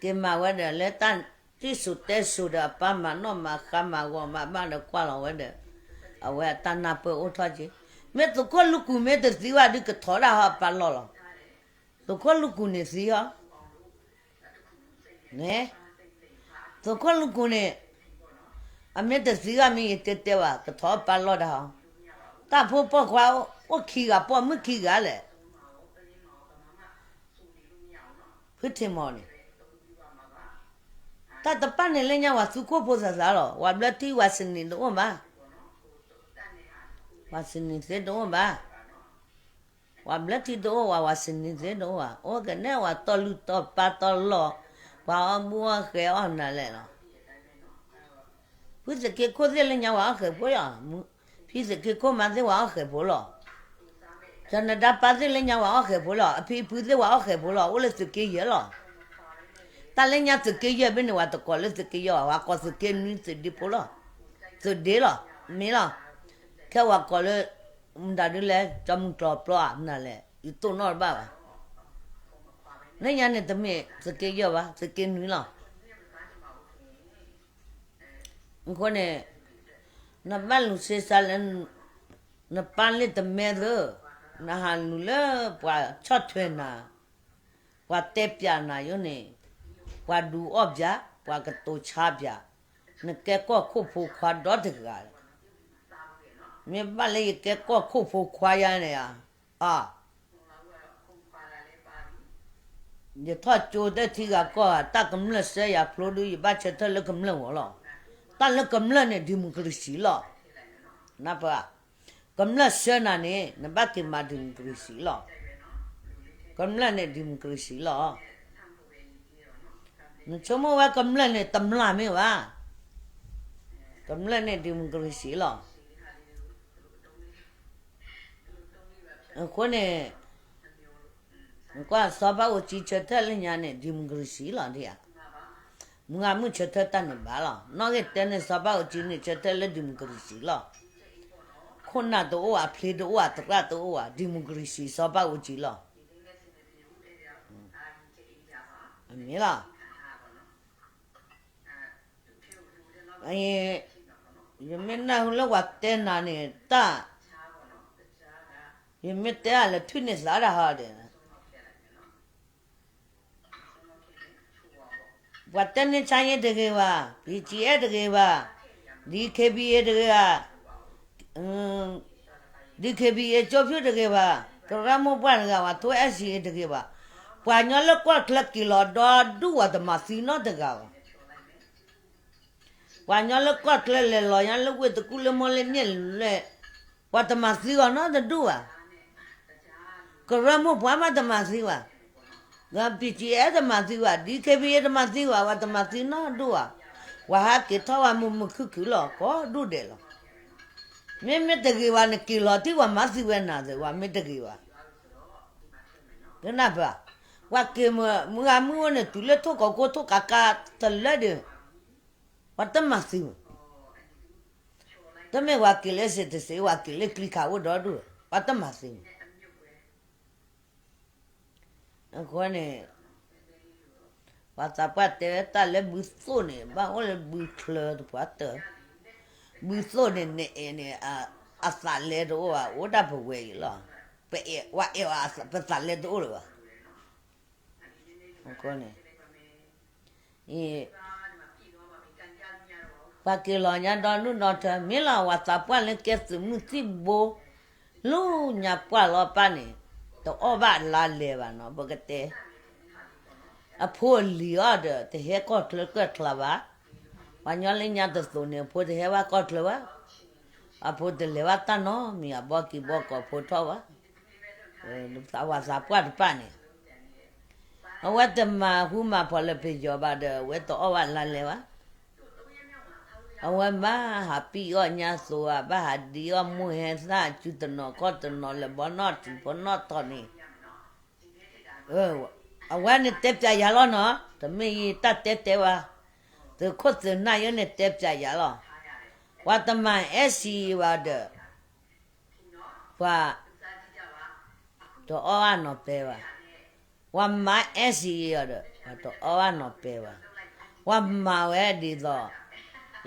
က့ၤမၤဝဲဒီးလၢတၢ်တ့ၢ်စိၤတဲစိၤဒီး အပၢ်မၤနီၣ်မၤဃါမၤဂီၤမၤဘၣ်ဒီးကွၢ်လီၤဝဲဒီး, အဝဲအတၢ်နၢ်ပၢၢ်အိၣ်ထီၣ်က့ၤ. မ့ၢ်သုးခိၣ်လူၤကူၣ်မ့ၢ်တသံဘၣ်ဒီး ကထီဒါဟီအပၢ်လီၢ်လီၤ. သုးခိၣ်လူၤကူၣ်န့ၣ်သံဟီ, န့ၣ်, သုးခိၣ်လူၤကူၣ်န့ၣ်, အမ့ၢ်တသံဘၣ်မ့ၢ်ယတဲတဲဘၣ် ကထီအပၢ်လီၢ်ဒၣ်ဟီ. တၢ်ဖိပိာ်ခွါအိၣ်ခံဂၤ ပိာ်မုၣ်ခံဂၤလဲၣ်. ဖုထံမီန့ၣ်, တၢ်တပာ်န့ၣ်လၢညါ ဝၤသူခိၣ်ဖိသးသးလီၤ. ဝၤဘျၢထံဝၤစနံးတအိၣ်ဘၣ်, ဝၤစနံးသ့တအိၣ်ဘၣ်. ဝၤဘျၢထံတအိၣ်ဝဲ ဝၤစနံးသ့တအိၣ်ဘၣ်. အိၣ်ကနဲ ဝၤတီၢ်လုၢ်တီၢ်ပၢ်တီၢ်လီၢ်, ပှၤအီၣ်ဘူၣ်အီၣ်ဃဲအီၣ်နၤလဲၣ်လီၤ. ဖုသုးက့ခိၣ်သ့ၣ်လၢညါ ဝၤအီၣ်ဃဲးဖိလီၤ. ဖုသုးက့ခိၣ်မါသ့ၣ် ဝၤအီၣ်ဃဲးဖိလီၤ. ကနဒါပၢ်သ့ၣ်လၢညါ ဝၤအီၣ်ဃဲးဖိလီၤ. အဖံအဖုသ့ၣ် ဝၤအီၣ်ဃဲးဖိလီၤ. အိၣ်လၢသုးက့ယဲၢ်လီၤ. တၢ်လၢညါသုးက့ယဲၢ်ဘ့ၣ်န့ၣ် ဝၤတကိးလၢသုးက့ယဲၢ်ဘၣ်. ဝၤကိးသုးက့နွံ သုးဒ့ဖိလီၤ. သုးဒ့လီၤ. မ့ၢ်လီၤ. ခဲဝၤကိးလၢ မတၤဒုလဲၣ် ကၠီမုၢ်ကျီၤပျီဧါ နၤလဲၣ် ယတိၢ်နီၣ်တဘၣ်ဘၣ်. လၢညါန့ၣ်တမ့ၢ်သုးက့ယဲၢ်ဘၣ်, သုးက့နွံလီၤ. အဃိန့ၣ် နဘၣ်လူၤဆ့ဆါလၢ နပၢ်လ့ၣ်တမဲသၢ, နဟးလူၤလၢပှၤဆီၣ်ထွဲနၤ, ပှၤတဲပၠးနၤယိၣ်န့ၣ်, ပှၤဒုးအီၣ်ပၠး, ပှၤကတိၤဆါပၠး, နကဲကီၢ်ခိၣ်ဖိခွါဒီတဂၤလီၤ. မ့ၢ်ဘၣ်လၢယကဲကီၢ်ခိၣ်ဖိခွါယါန့ၣ်ဧါ, အ ယထီၣ်ကၠိတထံဂၤကီၢ်ဂၤ တၢ်ကမျၢၢ်ဆှၢယၤဖျိဒု ယဘၣ်ဆၢထၢၣ်လၢကမျၢၢ်ဂီၢ်လီၤ. တၢ်လၢကမျၢၢ်န့ၣ် democracy လီၤ. နၢ်ပၢၢ်ဧါ, ကမျၢၢ်ဆှၢနၤန့ၣ် နဘၣ်က့ၤမၤ democracy လီၤ. ကမျၢၢ်န့ၣ် democracy လီၤ. နဆိကမိၣ်ဝဲကမျၢၢ်န့ၣ် တမျၢ်မ့ၢ်ဘၣ်, ကမျၢၢ်န့ၣ် democracy လီၤ. အဃိန့ၣ် နကွၢ်စီၤဘၣ်အူကၠံဆၢထၢၣ်လၢညါန့ၣ် democracy လီၤဒ်ဧါ. မုၢ်ဂၤမုၢ်ဆၢထၢၣ်တၢ်န့ၣ်ဘၣ်လီၤ. နီၣ်ဂံၢ်တဲန့ၣ် စီၤဘၣ်အူကၠံန့ၣ် ဆၢထၢၣ်လၢ democracy လီၤ. ခိၣ်နၢ်တအိၣ်ဧါ, ဖျ့တအိၣ်ဧါ, သရၣ်တအိၣ်ဧါ, democracy စီၤဘၣ်အူကၠံလီၤ. အမ့ၢ်လီၤ. ယမ့ၢ်နၢ်ဟူလၢပှၤတဲနၤန့ၣ် တၢ်, ယမ့ၢ်တဲအလၢထွံၣ်န့ၣ်သးဒၣ်ဟီဒီး ပှၤတဲန့ၢ်ဆါယ့တဂ့ၤဘၣ်, BGF တဂ့ၤဘၣ်, DKBA တဂ့ၤဘၣ်, DKBA ကၠိဖၠူၣ်တဂ့ၤဘၣ်, ကရၢမိၢ်ပှၢ်တဂ့ၤဘၣ်, ထိ SCA တဂ့ၤဘၣ်, ပှၤညီလၢကီၢ်ချၢက့ၤလီၤဒီဒူၣ်ဝဲ တမၤသံနီတဂၤဘၣ်. ပှၤညီလၢကီၢ်ချၢလဲၤလီၤညါလၢဝ့ၢ်တကူၣ်လၢမိၢ်လၢန့ၣ်လဲၣ်, ပှၤတမၤသံအီၤနီတဒူၣ်ဘၣ်. ကရၢမိၢ်ပှၢ်မးတမၤသံဘၣ်, BGF တမၤသံဘၣ်, DKBA တမၤသံဘၣ်, ပှၤတမၤသံနီတဒူၣ်ဘၣ်. ပှၤဟးက့ၤထီၣ်ဝဲမုာ်မုာ်ခုၣ်ခုၣ်လီၤ ကိးဒူၣ်ဒဲးလီၤ. မ့မ့ၢ်တဂ့ၤဘၣ် နက့ၤလီၤထံၣ်ပှၤမၤသံဝဲနၤသ့ ပှၤမ့ၢ်တဂ့ၤဘၣ်. ကနၢ်ပၢၢ်, ပှၤက့ၤမုၢ်ဂၤမုၢ်အိၣ်န့ၣ် တုၤလၢထိၣ်ကီးကိထိၣ်ကးကးတလၢဒီး ပှၤတမၤသံဘၣ်. တမ့ၢ်ပှၤက့ၤလၢစ့တစ့ ပှၤက့ၤလၢကျံခးအိၣ်ဒီဒူၣ် ပှၤတမၤသံဘၣ်. အဃိန့ၣ် ပှၤသးပှၢ်တဲတၢ်လၢဘုသိၣ်န့ၣ် ဘၣ်အိၣ်လၢဘုချၢတပှၤတၢၢ်, ဘုသိၣ်န့ၣ် နအဲၣ်န့ၣ် အသးလဲတအိၣ်ဘၣ် အိၣ်ဒၣ်ပဝဲအံၤလီၤ. ပအဲၣ်ဝဲအဲၣ်ဝဲ ပသးလဲတအိၣ်လၢၤဘၣ်. အဃိန့ၣ် ပှၤက့ၤလီၤညါဒီဒူၣ်ဒီထၢ မ့ၢ်လီၤ ပှၤသးပှၢ်လၢကဲသုးမုၢ်သံၣ်ဘိ လၢညါပှၢ်လီၤပၢ်န့ၣ် တအီၣ်ဘၣ်လါလဲၤဘၣ်နီၤ ပကတဲ အဖိအလံၤအီၤဒီး တဟဲကီၢ်ချၢကၢၢ်ချါဘၣ်. ပှၤညီလၢညါတသိးန့ၣ် အဖိတဟဲဘၣ်ကီၢ်ချၢဘၣ်. အဖိတလဲၤဘၣ်တၢ်နီတမံၤ အဘီကံၤဘီကီးဖိထီၣ်ဘၣ်. သးဝးသးပှၢ်တဖၣ်န့ၣ်, အဝဲတမၤဟူမၤဖီၣ်လၢပယီၤဘၣ်ဒီး အဝဲတအီၣ်ဘၣ်လါလဲဘၣ်. အဝဲဘၣ်ဟးပံၣ်အီၣ်ညါသိးဧါ, ဘၣ်ဟးဒံးအီၣ်မိၢ်ဟဲသၣ် စုတနီၤခီၣ်တနီၤ လဲၤဘီနီၣ်ထံဖိနီၣ်ထီန့ၣ်, အဝဲန့ၣ်တဲပၠးယၤလီၤနီၤ, တမ့ၢ်ယတၢ်တဲတဲဘၣ်, သုးခိၣ်သုးနၢ်ယဲန့ၣ်တဲပၠးယၤလီၤ. ပှၤတမၤအဲၣ်စံးဘၣ်ဒီး ပှၤတအီၣ်ဘၣ်နီၤပဲဘၣ်. ပှၤမၤအဲၣ်စံးအီၤဒီး ပှၤတအီၣ်ဘၣ်နီၤပဲဘၣ်. ပှၤမၤဝဲဒ်သိး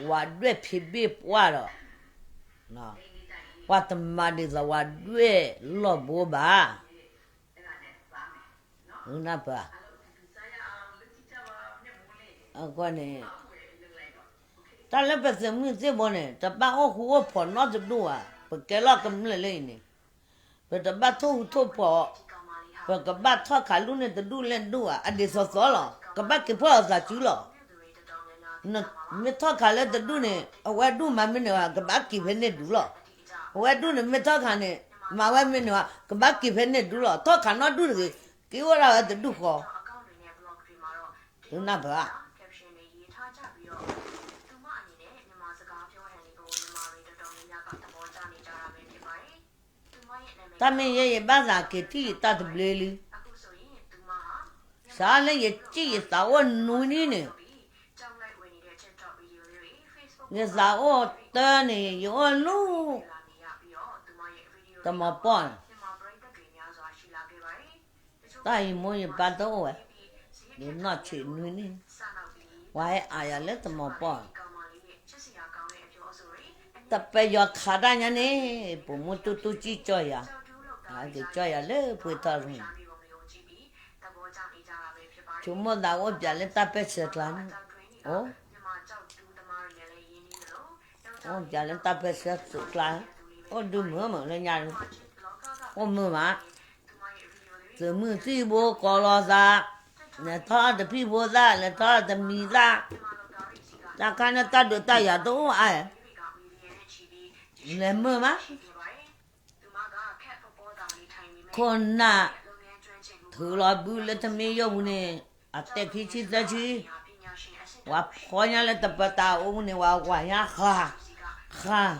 ဝၤဒွဲၣ်ဖံးဘ့ၣ်ပှၢ်ဒီး ပှၤတမၤဒ်သိးဝၤဒွဲၣ်လီၢ်ဘိဘၣ်. နၢ်ပၢၢ်, အဃိန့ၣ် တၢ်လၢပသုးမုၢ်သံၣ်ဘိန့ၣ် တဘၣ်အိၣ်ဃူအိၣ်ဖိးနီတဒူၣ်ဘၣ်, ပကဲလီၤကမျၢၢ်လၢအံၤန့ၣ် ပတဘၣ်ထိၣ်ဟူးထိၣ်ဖိး, ပကဘၣ်ထီၣ်ခးလူၢ်န့ၢ်တဒူၣ်လဲၣ်ဒူၣ်ဧါ, အဒ်သိးသိးလီၤ, ကဘၣ်က့ၤဖီၣ်အသးစုလီၤ. မ့ၢ်ထီၣ်ခးလၢတဒူၣ်န့ၣ် အဝဲဒူၣ်မၤမ့ၢ်န့ၢ်ဝဲ ကဘၣ်က့ၤဖဲန့ၣ်ဒူၣ်လီၤ. အဝဲဒူၣ်န့ၣ်မ့ၢ်ထီၣ်ခးန့ၣ် မၤဝဲမ့ၢ်န့ၢ်ဝဲ ကဘၣ်က့ၤဖဲန့ၣ်ဒူၣ်လီၤ. ထီၣ်ခးနီၣ်ဒူၣ်တဂ့ၤ, က့ၤအိၣ်ဒၣ်ဝဲတဒူၣ်ဃီ သုနၢ်ပၢၢ်ဧါ. တၢ်မ့ၢ်ယဲယဘၣ်သးက့ၤထံၣ်ယတၢ်တဘျ့လံ, စးလၢယစံၣ်ယသးအိၣ်နွံနံၣ်န့ၣ်, ယသးအိၣ်တၢ်န့ၣ် ယအိၣ်လူၤ တမီၤပီၢ်န့ၣ် တၢ်ယမိၢ်ယပၢ်တအိၣ်ဝဲ, ယနီၢ်ဆံးနွံနံၣ်, ပှၤဟဲအါယၤလၢတမီၤပီၢ်, တပယီၤခးတၢ်ညါန့ၣ်, ပိာ်မုၣ်တူၢ်တူၢ်ကံၣ်ကၠီၣ်ယၤ, က့ၤကၠီၣ်ယၤလၢပှ့ၤထီၣ်န့ၣ်, ဆိကမိၣ်သးအိၣ်ပၠးလၢတၢ်ပဲာ်ဆၢကျါန့ၣ်, အိၣ် အိၣ်ပၠးလၢတၢ်ပဲာ်ဆၢကျါ, အိၣ်ဒုးမုာ်မုာ်လၢညါ, အိၣ်မုာ်မး, သုးမုၢ်သံၣ်ဘိကိးလီၤသး, လဲၤထီၣ်တဖံၣ်ဖိသၣ်, လဲၤထီၣ်တမံၤသၣ်, တၢ်ခါန့ၣ်တၢ်ဒုးတၢ်ယၤတအိၣ်အါ, လဲၤမုာ်မး, ခိၣ်နၢ် ထုးလီၤဘုလၢတမ့ၢ်ယိၣ်ပူၤန့ၣ်, အတဲာ်ခံဆံသၢဆံ, ပှၤဖီညါလၢတပၢတၢ်အိၣ်ပူၤန့ၣ် ပှၤဝၤညါဃၣ်, ဃၣ်,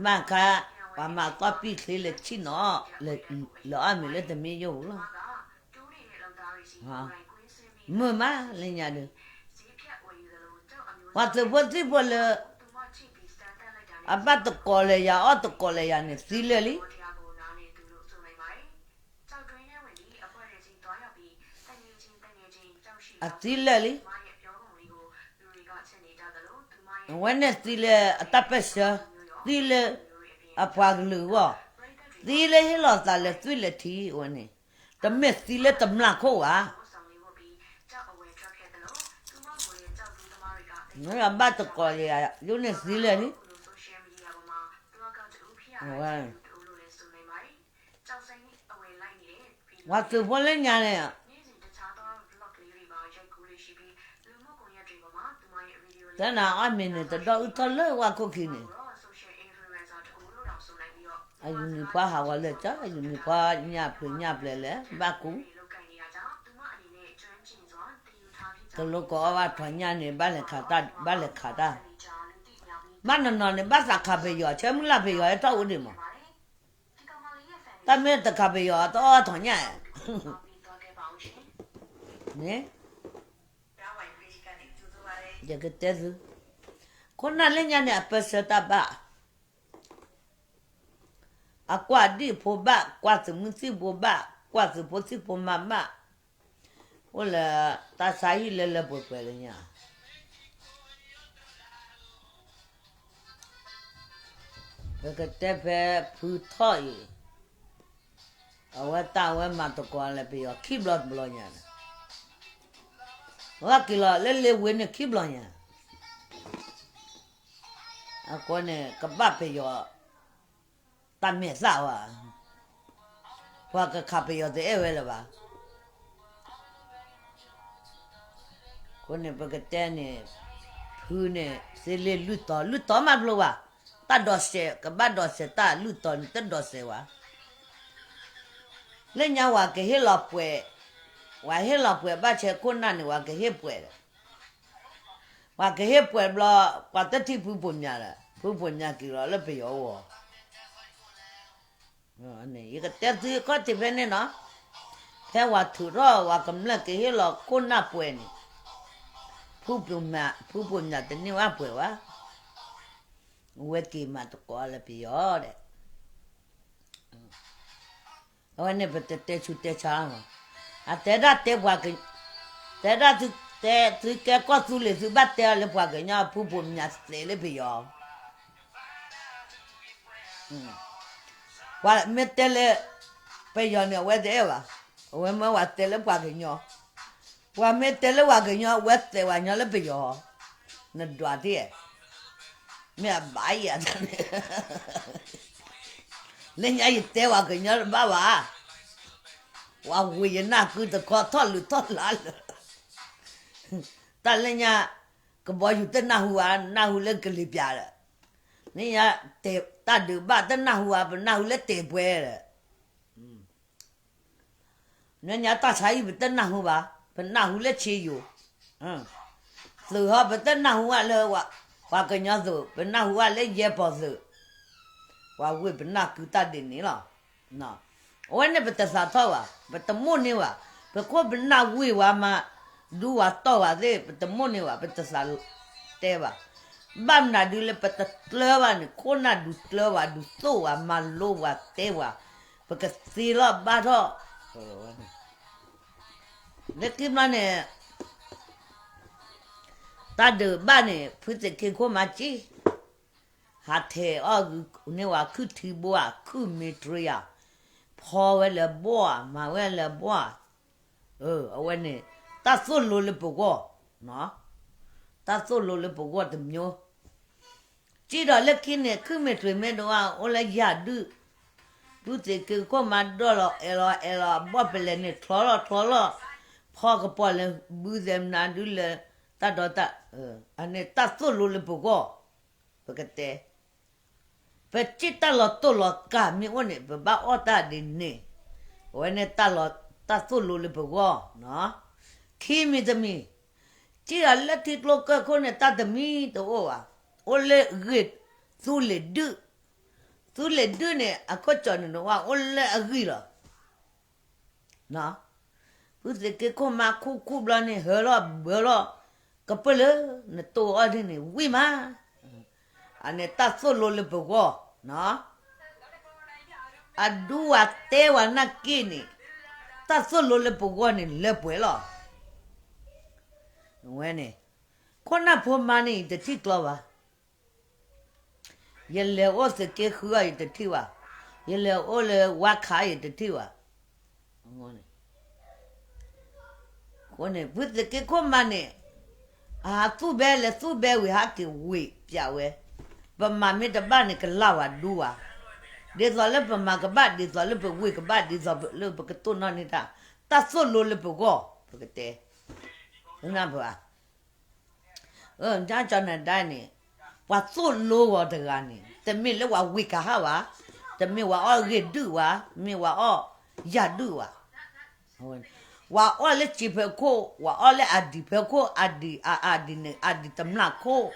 ဘၣ်ခါ, ပှၤမၤသီၣ်ပံာ်ချ့လဲၤဆံၣ်နီၤ, လဲၤအီၣ်မ့ၤလၢတမ့ၢ်ယိၣ်ပူၤလီၤ. မုာ်မးလၢညါဒီး, ပှၤသုးဖိသံၣ်ဖိလၢ အဘၣ်တကိးလၢယၤ အီၣ်တကိးလၢယၤန့ၣ် သံလၢာ်လံ. အသံလၢာ်လံ. အဝဲန့ၣ်သံလၢအတၢ်ပၢၢ်ဆၢ, သံလၢအပှၤကလုာ်အဂီၢ်, သံလၢဟ့ၣ်လီၤသးလၢသွံၣ်လၢထံဝဲန့ၣ်, တမ့ၢ်သံလၢတမျာ်ခိၣ်ဘၣ်. ဘၣ်တကိးလၢယၤ ယိန့ၣ်သံလၢာ်လံ. ပှၤသုးဖိလၢညါန့ၣ်, သနာ်အီၣ်မ့ၤန့ၣ်တဒီးအုၣ်ထီၣ်လၢဝါခိၣ်ခံန့ၣ်, အယူၤမံၤပှၢ်ဟးဂီၤလၢာ်ကၠီ, အယူၤမံၤပှၢ်ညၣ်ဖျုးညၣ်ပျဲလဲၣ် ဘၣ်ကူ, တလိၣ်ကအီၣ်ဘၣ်ထီၣ်ညၣ်န့ၣ် ဘၣ်လဲၤခးတၢ်, ဘၣ်လဲၤခးတၢ်, ဘၣ်နီၤနီၤန့ၣ် ဘၣ်သးခးပယီၤ ဆၢမုၢ်လၢ်ပယီၤဟဲထီၣ်အိၣ်ဒံးမး, တၢ်မ့ၢ်တခးပယီၤ တအီၣ်ထီၣ်ညၣ်, န့ၣ်, ယကတဲသု, ခိၣ်နၢ်လၢညါန့ၣ် အပၢၢ်ဆၢတၢ်ဘၣ် အကွၢ်ဒံၣ်ဖိဘၣ်, ကွၢ်သုးမုၢ်သံၣ်ဘိဘၣ်, ကွၢ်သုးဖိသံၣ်ဖိမါဘၣ်, အိၣ်လၢတၢ်ဆါဟံၣ်လၢလၢပှဲၤပှဲၤလၢညါ, ပကတဲဖဲဖုထီၣ်အံၤ, အဝဲတၢ်အဝဲမၤသကိးလၢပယီၤခံဘျီတဘျီညါ, အဝဲက့ၤလီၤလၢလ့ဝ့န့ၣ်ခံဘျီညါ, အဃိန့ၣ် ကဘၣ်ပယီၤ တၢ်မဲာ်သၣ်ဝဲ, ပှၤကခးပယီၤတအဲၣ်ဝဲလၢၤဘၣ်. အဃိန့ၣ် ပကတဲန့ၣ်, ဖုန့ၣ် သ့လ့လုၢ်တီၤ, လုၢ်တီၤမးဖျိဘၣ်, တၢ်ဒိးစဲး ကဘၣ်ဒိးစဲးတၢ်လုၢ်တီၤန့ၣ် တဒိးစဲးဝဲ. လၢညါဝၤကဟ့ၣ်လီၤပှဲၤ, ဝၤဟ့ၣ်လီၤပှဲၤဘၣ်ဆဲခိၣ်နၢ်န့ၣ် ဝၤကဟ့ၣ်ပှဲၤဒီး, ပှၤကဟ့ၣ်ပှဲၤဘျီ, ပှၤတထံၣ်ဖုဖိးမၠးဒီး ဖုဖိးမၠးက့ၤလီၤလၢပယီၤအဂီၢ်, ယကတဲသုခီၣ်ထံးဖဲန့ၣ်နီၤ, ဖဲဝၤထုးထီၣ်ဝၤကမျၢၢ်ကဟ့ၣ်လီၤခိၣ်နၢ်ပှဲၤန့ၣ်, ဖုဖိးမၠးတန့ၢ်ဝဲပှဲၤဘၣ်, ဝဲက့ၤမၤသကိးလၢပယီၤဒီး အဝဲန့ၣ်ပတတဲဆူးတဲဆါလီၤ, အတဲဒၣ်တဲပှၤ, တဲဒၣ်သုတဲသုကဲကီၢ်သူလ့ၤ သုဘၣ်တဲအီၤလၢပှၤကညီဖုဖိးမၠးသဲးလၢပယီၤ, ပှၤမ့ၢ်တဲလၢပယီၤန့ၣ် အဝဲတအဲၣ်ဘၣ်, အဝဲမၢဝၤတဲလၢပှၤကညီ, ပှၤမ့ၢ်တဲလၢပှၤကညီ အဝဲသဲးပှၤကညီလၢပယီၤ, နဒွးထံၣ်, မ့ၢ်အဘၣ်ယၤတၢ်န့ၣ် လၢညါယတဲပှၤကညီတဘၣ်ဘၣ်, ပှၤဝ့ၤယနၢ်ကုတခီထီၣ်လုၢ်ထီၣ်လါလၢာ်, တၢ်လၢညါ, ကဘီယူၤတနၢ်ဟူဘၣ် နၢ်ဟူလၢကလံၤပျၢ်ဒီး, လၢညါ, တၢ်ဒုးဘၣ်တနၢ်ဟူဘၣ် ပနၢ်ဟူလၢတဲာ်ပှဲၤဒီး လၢညါတၢ်ဆါဟံၣ်ပတနၢ်ဟူဘၣ်, ပနၢ်ဟူလၢဆ့ယိၤ, သုးဟီပတနၢ်ဟူဘၣ်လၢ, ပှၤကညီသုး ပနၢ်ဟူဘၣ်လၢယဲၢ်ပီၤသုး, ပှၤဝ့ၤပနၢ်ကုတၢ်ဒ်န့ၣ်လီၤ, အဝဲန့ၣ်ပတသးထီၣ်ဘၣ် ပတမိၣ်န့ၢ်ဘၣ်, ပခိၣ်ပနၢ်ဝ့ၤဝဲမး, ဒူဝၤတီၢ်ဝဲသ့ၣ် ပတမိၣ်န့ၢ်ဘၣ် ပတသးတဲဘၣ်, ဘၣ်မနုၤဒုလၢပတကျၢၤဘၣ်န့ၣ် ခိၣ်နၢ်ဒုးကျၢၤဘၣ် ဒုးသိၣ်ဘၣ် မၤလိဘၣ်တဲဘၣ်, ပကသ့လီၤဘၣ်ထီၣ်, လၢခံဘျီန့ၣ် တၢ်ဒုးဘၣ်န့ၣ် ဖုသ့ၣ်ခ့ခိၣ်မၤစံၣ်, ဟးထဲးအီၣ်ဂုာ်န့ၢ်ဝဲခုၣ်ထံဘိဧါ ခုၣ်မ့ၢ်တြ့ဧါ, ဖီဝဲလၢဘီၣ်ဧါ မၤဝဲလၢဘီၣ်ဧါ, အဝဲန့ၣ် တၢ်သိၣ်လိလၢပဂီၢ်, တၢ်သိၣ်လိလၢပဂီၢ်တမျိုး, စံၣ်ဒီးလၢခံန့ၣ် ခုၣ်မ့ၢ်တြ့မ့ၢ်တဝါ အိၣ်လၢယၢ်ဒုၣ်, ဖုသ့ၣ်ခ့ခိၣ်မၤဒီၣ်လီၤ အဲၣ်လီၤအဲၣ်လီၤ အဘီၣ်ပလဲၤန့ၣ် ချီလီၤချီလီၤ, ဖီကပီၤလဲၤ ဘုသဲးမနုၤဒုလၢ တၢ်ဒီတၢ်, အန့ၣ်တၢ်သိၣ်လိလၢပဂီၢ်, ပကတဲ, ပစံၣ်တၢ်လီၤတိၢ်လီၤကၢ်မ့ၢ်အိၣ်န့ၣ် ပဘၣ်အီၣ်တၢ်ဒ်န့ၣ်, အဝဲန့ၣ် တၢ်သိၣ်လိလၢပဂီၢ်, ခံမံၤတမံၤ, စံၣ်ဒီးလၢထံကျိကၢၢ်ခိၣ်န့ၣ် တၢ်တမံၤတအိၣ်ဘၣ်, အိၣ်လၢအဂ့ၢ်, သူလ့ၤဒုၣ်, သူလ့ၤဒုၣ်န့ၣ် အခိၣ်ကၠီၣ်န့ၣ်နဝါ အိၣ်လၢအဂံၢ်လီၤ ဖုသ့ၣ်ခ့ခိၣ်မၤခူၣ်ခူၣ်ဘျီန့ၣ် ဟၢလီၤဘၢလီၤ, ကပၢၢ်လၢနတိၢ်အီၣ်ဒ်န့ၣ် ဝံၣ်မး, အန့ၣ်တၢ်သိၣ်လိလၢပဂီၢ်, အဒူဝၤတဲဝၤနၢ်က့န့ၣ်, တၢ်သိၣ်လိလၢပဂီၢ်န့ၣ်လၢပှဲၤလီၤ, ဝဲန့ၣ်, ခိၣ်နၢ်ဖိမါန့ၣ် ယတထံၣ်ကျီဘၣ် ယလဲၤအိၣ်သုးက့ဃုအီၤ ယတထံၣ်ဘၣ်, ယလဲၤအိၣ်လၢဝါခး ယတထံၣ်ဘၣ်, အဃိန့ၣ် ဖုသ့ၣ်ခ့ခိၣ်မါန့ၣ်, အဟးသူၣ်ဘဲလဲၤသူၣ်ဘဲဝံၤ ဟးက့ၤဝ့ၤပၠးဝဲ, ပမၤမ့ၢ်တဘၣ်န့ၣ် ကလၢ်ဝဲဒူဝဲ, ဒ်သိးလၢပမၤကဘၣ် ဒ်သိးလၢပဝ့ၤကဘၣ် ဒ်သိးလၢပကတိၢ်နီၣ်န့ၢ်တၢ်, တၢ်သိၣ်လိလၢပဂီၢ် ပကတဲ, နၢ်ပၢၢ်ဧါ ကၠီနဒါန့ၣ်, ပှၤသိၣ်လိဝဲတဂၤန့ၣ် တမ့ၢ်လၢပှၤဝ့ၤကဟၣ်ဘၣ်, တမ့ၢ်ပှၤအီၣ်ဂ့ၢ်ဒုၣ်ဘၣ်, မ့ၢ်ပှၤအီၣ်ယၢ်ဒုၣ်ဘၣ်, ပှၤအီၣ်လၢစ့ဖၢခိၣ်, ပှၤအီၣ်လၢအဒံၣ်ဖၢခိၣ်, အဒံၣ်အအဒံၣ်န့ၣ် အဒံၣ်တမျၢ်ခိၣ်,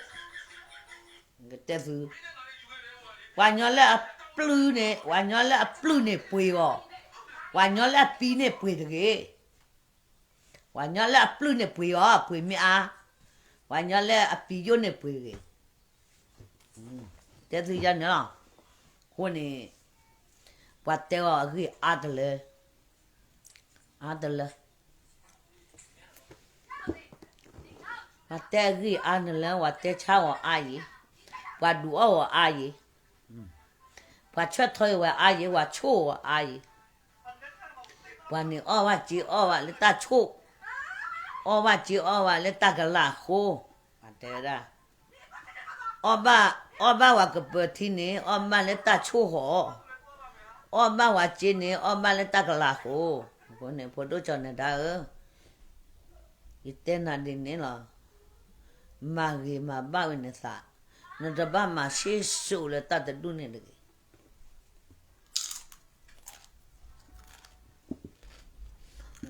ကတဲသု, ပှၤညီလၢအပျုၢ်န့ၣ်, ပှၤညီလၢအပျုၢ်န့ၣ်ပှ့ၤအီၤ, ပှၤညီလၢအပံၤန့ၣ်ပှ့ၤတဂ့ၤ ပှၤညီလၢအပျုၢ်န့ၣ်ပှ့ၤအီၤ ပှ့ၤမ့ၢ်အါ, ပှၤညီလၢအပံၤယိၣ်န့ၣ်ပှ့ၤဂ့ၤ, တဲသုယၤန့ၣ်လီၤ, အဃိန့ၣ်, ပှၤတဲအီၤအဂ့ၢ်အါတလၢ, အါတလၢ, ပှၤတဲအဂ့ၢ်အါတလၢ ပှၤတဲဆါအီၤအါယံၤ, ပှၤဒုးအီၣ်အီၤအါယံၤ, ပှၤဆၢထီၣ်အီၤဝဲအါယံၤ ပှၤဆိၣ်အီၤအါယံၤ ပှၤန့ၣ်အီၣ်ဘၣ်စ့အီၣ်ဘၣ်လၢတၢ်ဆိၣ်, အီၣ်ဘၣ်စ့အီၣ်ဘၣ်လၢတၢ်ကလၤအဃိ, တဲဝဲဒၣ်, အီၣ်ဘၣ်, အီၣ်ဘၣ်ဝဲကပၢၤထံန့ၣ် အီၣ်ဘၣ်လၢတၢ်ဆိၣ်ဃီၤ, အီၣ်ဘၣ်ဝဲစ့န့ၣ် အီၣ်ဘၣ်လၢတၢ်ကလၤအဃိ, အဃိန့ၣ် ဖိဒိၣ်ကၠီနဒါဧၢ, ယတဲနၤဒ်န့ၣ်လီၤ, မၤဂ့ၤမၤဘၣ်ဝဲနသး, နတဘၣ်မၤဆ့ၣ်စိးလၢတၢ်တဒူၣ်န့ၣ်တဂ့ၤ.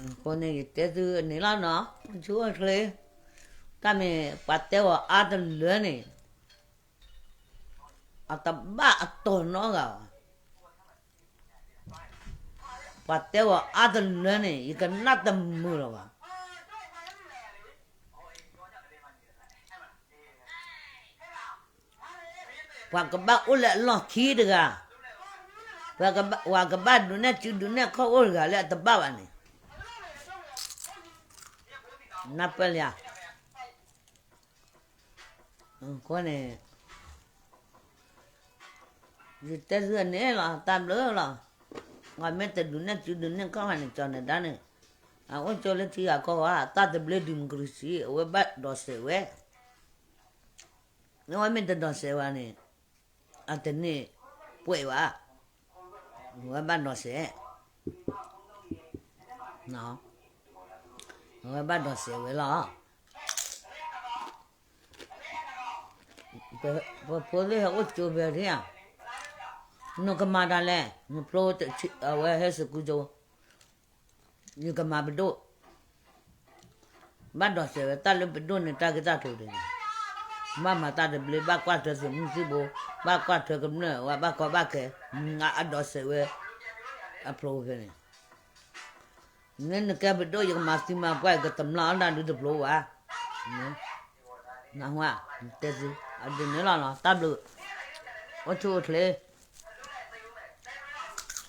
အဃိန့ၣ် ယတဲသုန့ၣ်လီၤနီၤ, ဆူၣ်အိၣ်ချ့, တၢ်မ့ၢ်ပှၤတဲအီၤအါတလၢန့ၣ် အတဘၣ်အတီၤနီတဂၤဘၣ်. ပှၤတဲအီၤအါတလၢန့ၣ် ယကနၣ်တမုာ်လၢၤဘၣ်. ပှၤကဘၣ်အိၣ်လၢအလီၢ်ခံတဂၤ, ပှၤကဘၣ်ဒုးနဲၣ်စုဒုးနဲၣ်ခီၣ်အိၣ်တဂၤလၢအတဘၣ်ဘၣ်န့ၣ်, နၢ်ပၢၢ်လံဧါ. အဃိန့ၣ် ယတဲသုန့ၣ်လီၤ, တၢ်ဘျုးလီၤ. ပှၤမ့ၢ်တဒုးနဲၣ်စုဒုးနဲၣ်ခီၣ်ဘၣ်န့ၣ် ကၠီၤနဒါန့ၣ် အအိၣ်ကၠိလၢထံဂၤကီၢ်ဂၤ, တၢ်တဘျ့ democracy အဝဲဘၣ်ဒိးစဲးဝဲ, အဝဲမ့ၢ်တဒိးစဲးဘၣ်န့ၣ် အတန့ၢ်ပှဲၤဘၣ်, အဝဲဘၣ်ဒိးစဲး, အဝဲဘၣ်ဒိးစဲးဝဲလီၤ. ပဖိသ့ၣ်ဟဲအိၣ်ကၠိဖဲန့ၣ်ဧါ, နကမၤတၢ်လဲၣ်, နဖျိအဝဲဟဲစကူကၠိ, ယကမၤပဒိၣ်, ဘၣ်ဒိးစဲးဝဲတၢ်လၢပဒိၣ်န့ၣ်တၢ်ဂ့ၢ်တၢ်ကျိၤဒ်န့ၣ်, ဘၣ်မၤတၢ်တဘျ့, ဘၣ်ကွၢ်ထွဲသုးမုၢ်သံၣ်ဘိ, ဘၣ်ကွၢ်ထွဲကမျၢၢ်, ဘၣ်ကီဘၣ်ခဲ, အဒိးစဲးဝဲ အဖျိဖဲန့ၣ်, မ့ၢ်နကဲပဒိၣ် ယကမၤသံမၤပှၢ် ယကတမျၢ်အီၣ်ဒၣ်ဒုတဖျိဘၣ်, နၢ်ဟူဧါ, တဲသု, အဒ်န့ၣ်လီၤနီၤ, တၢ်ဘျုး, အိၣ်ဆူၣ်အိၣ်ချ့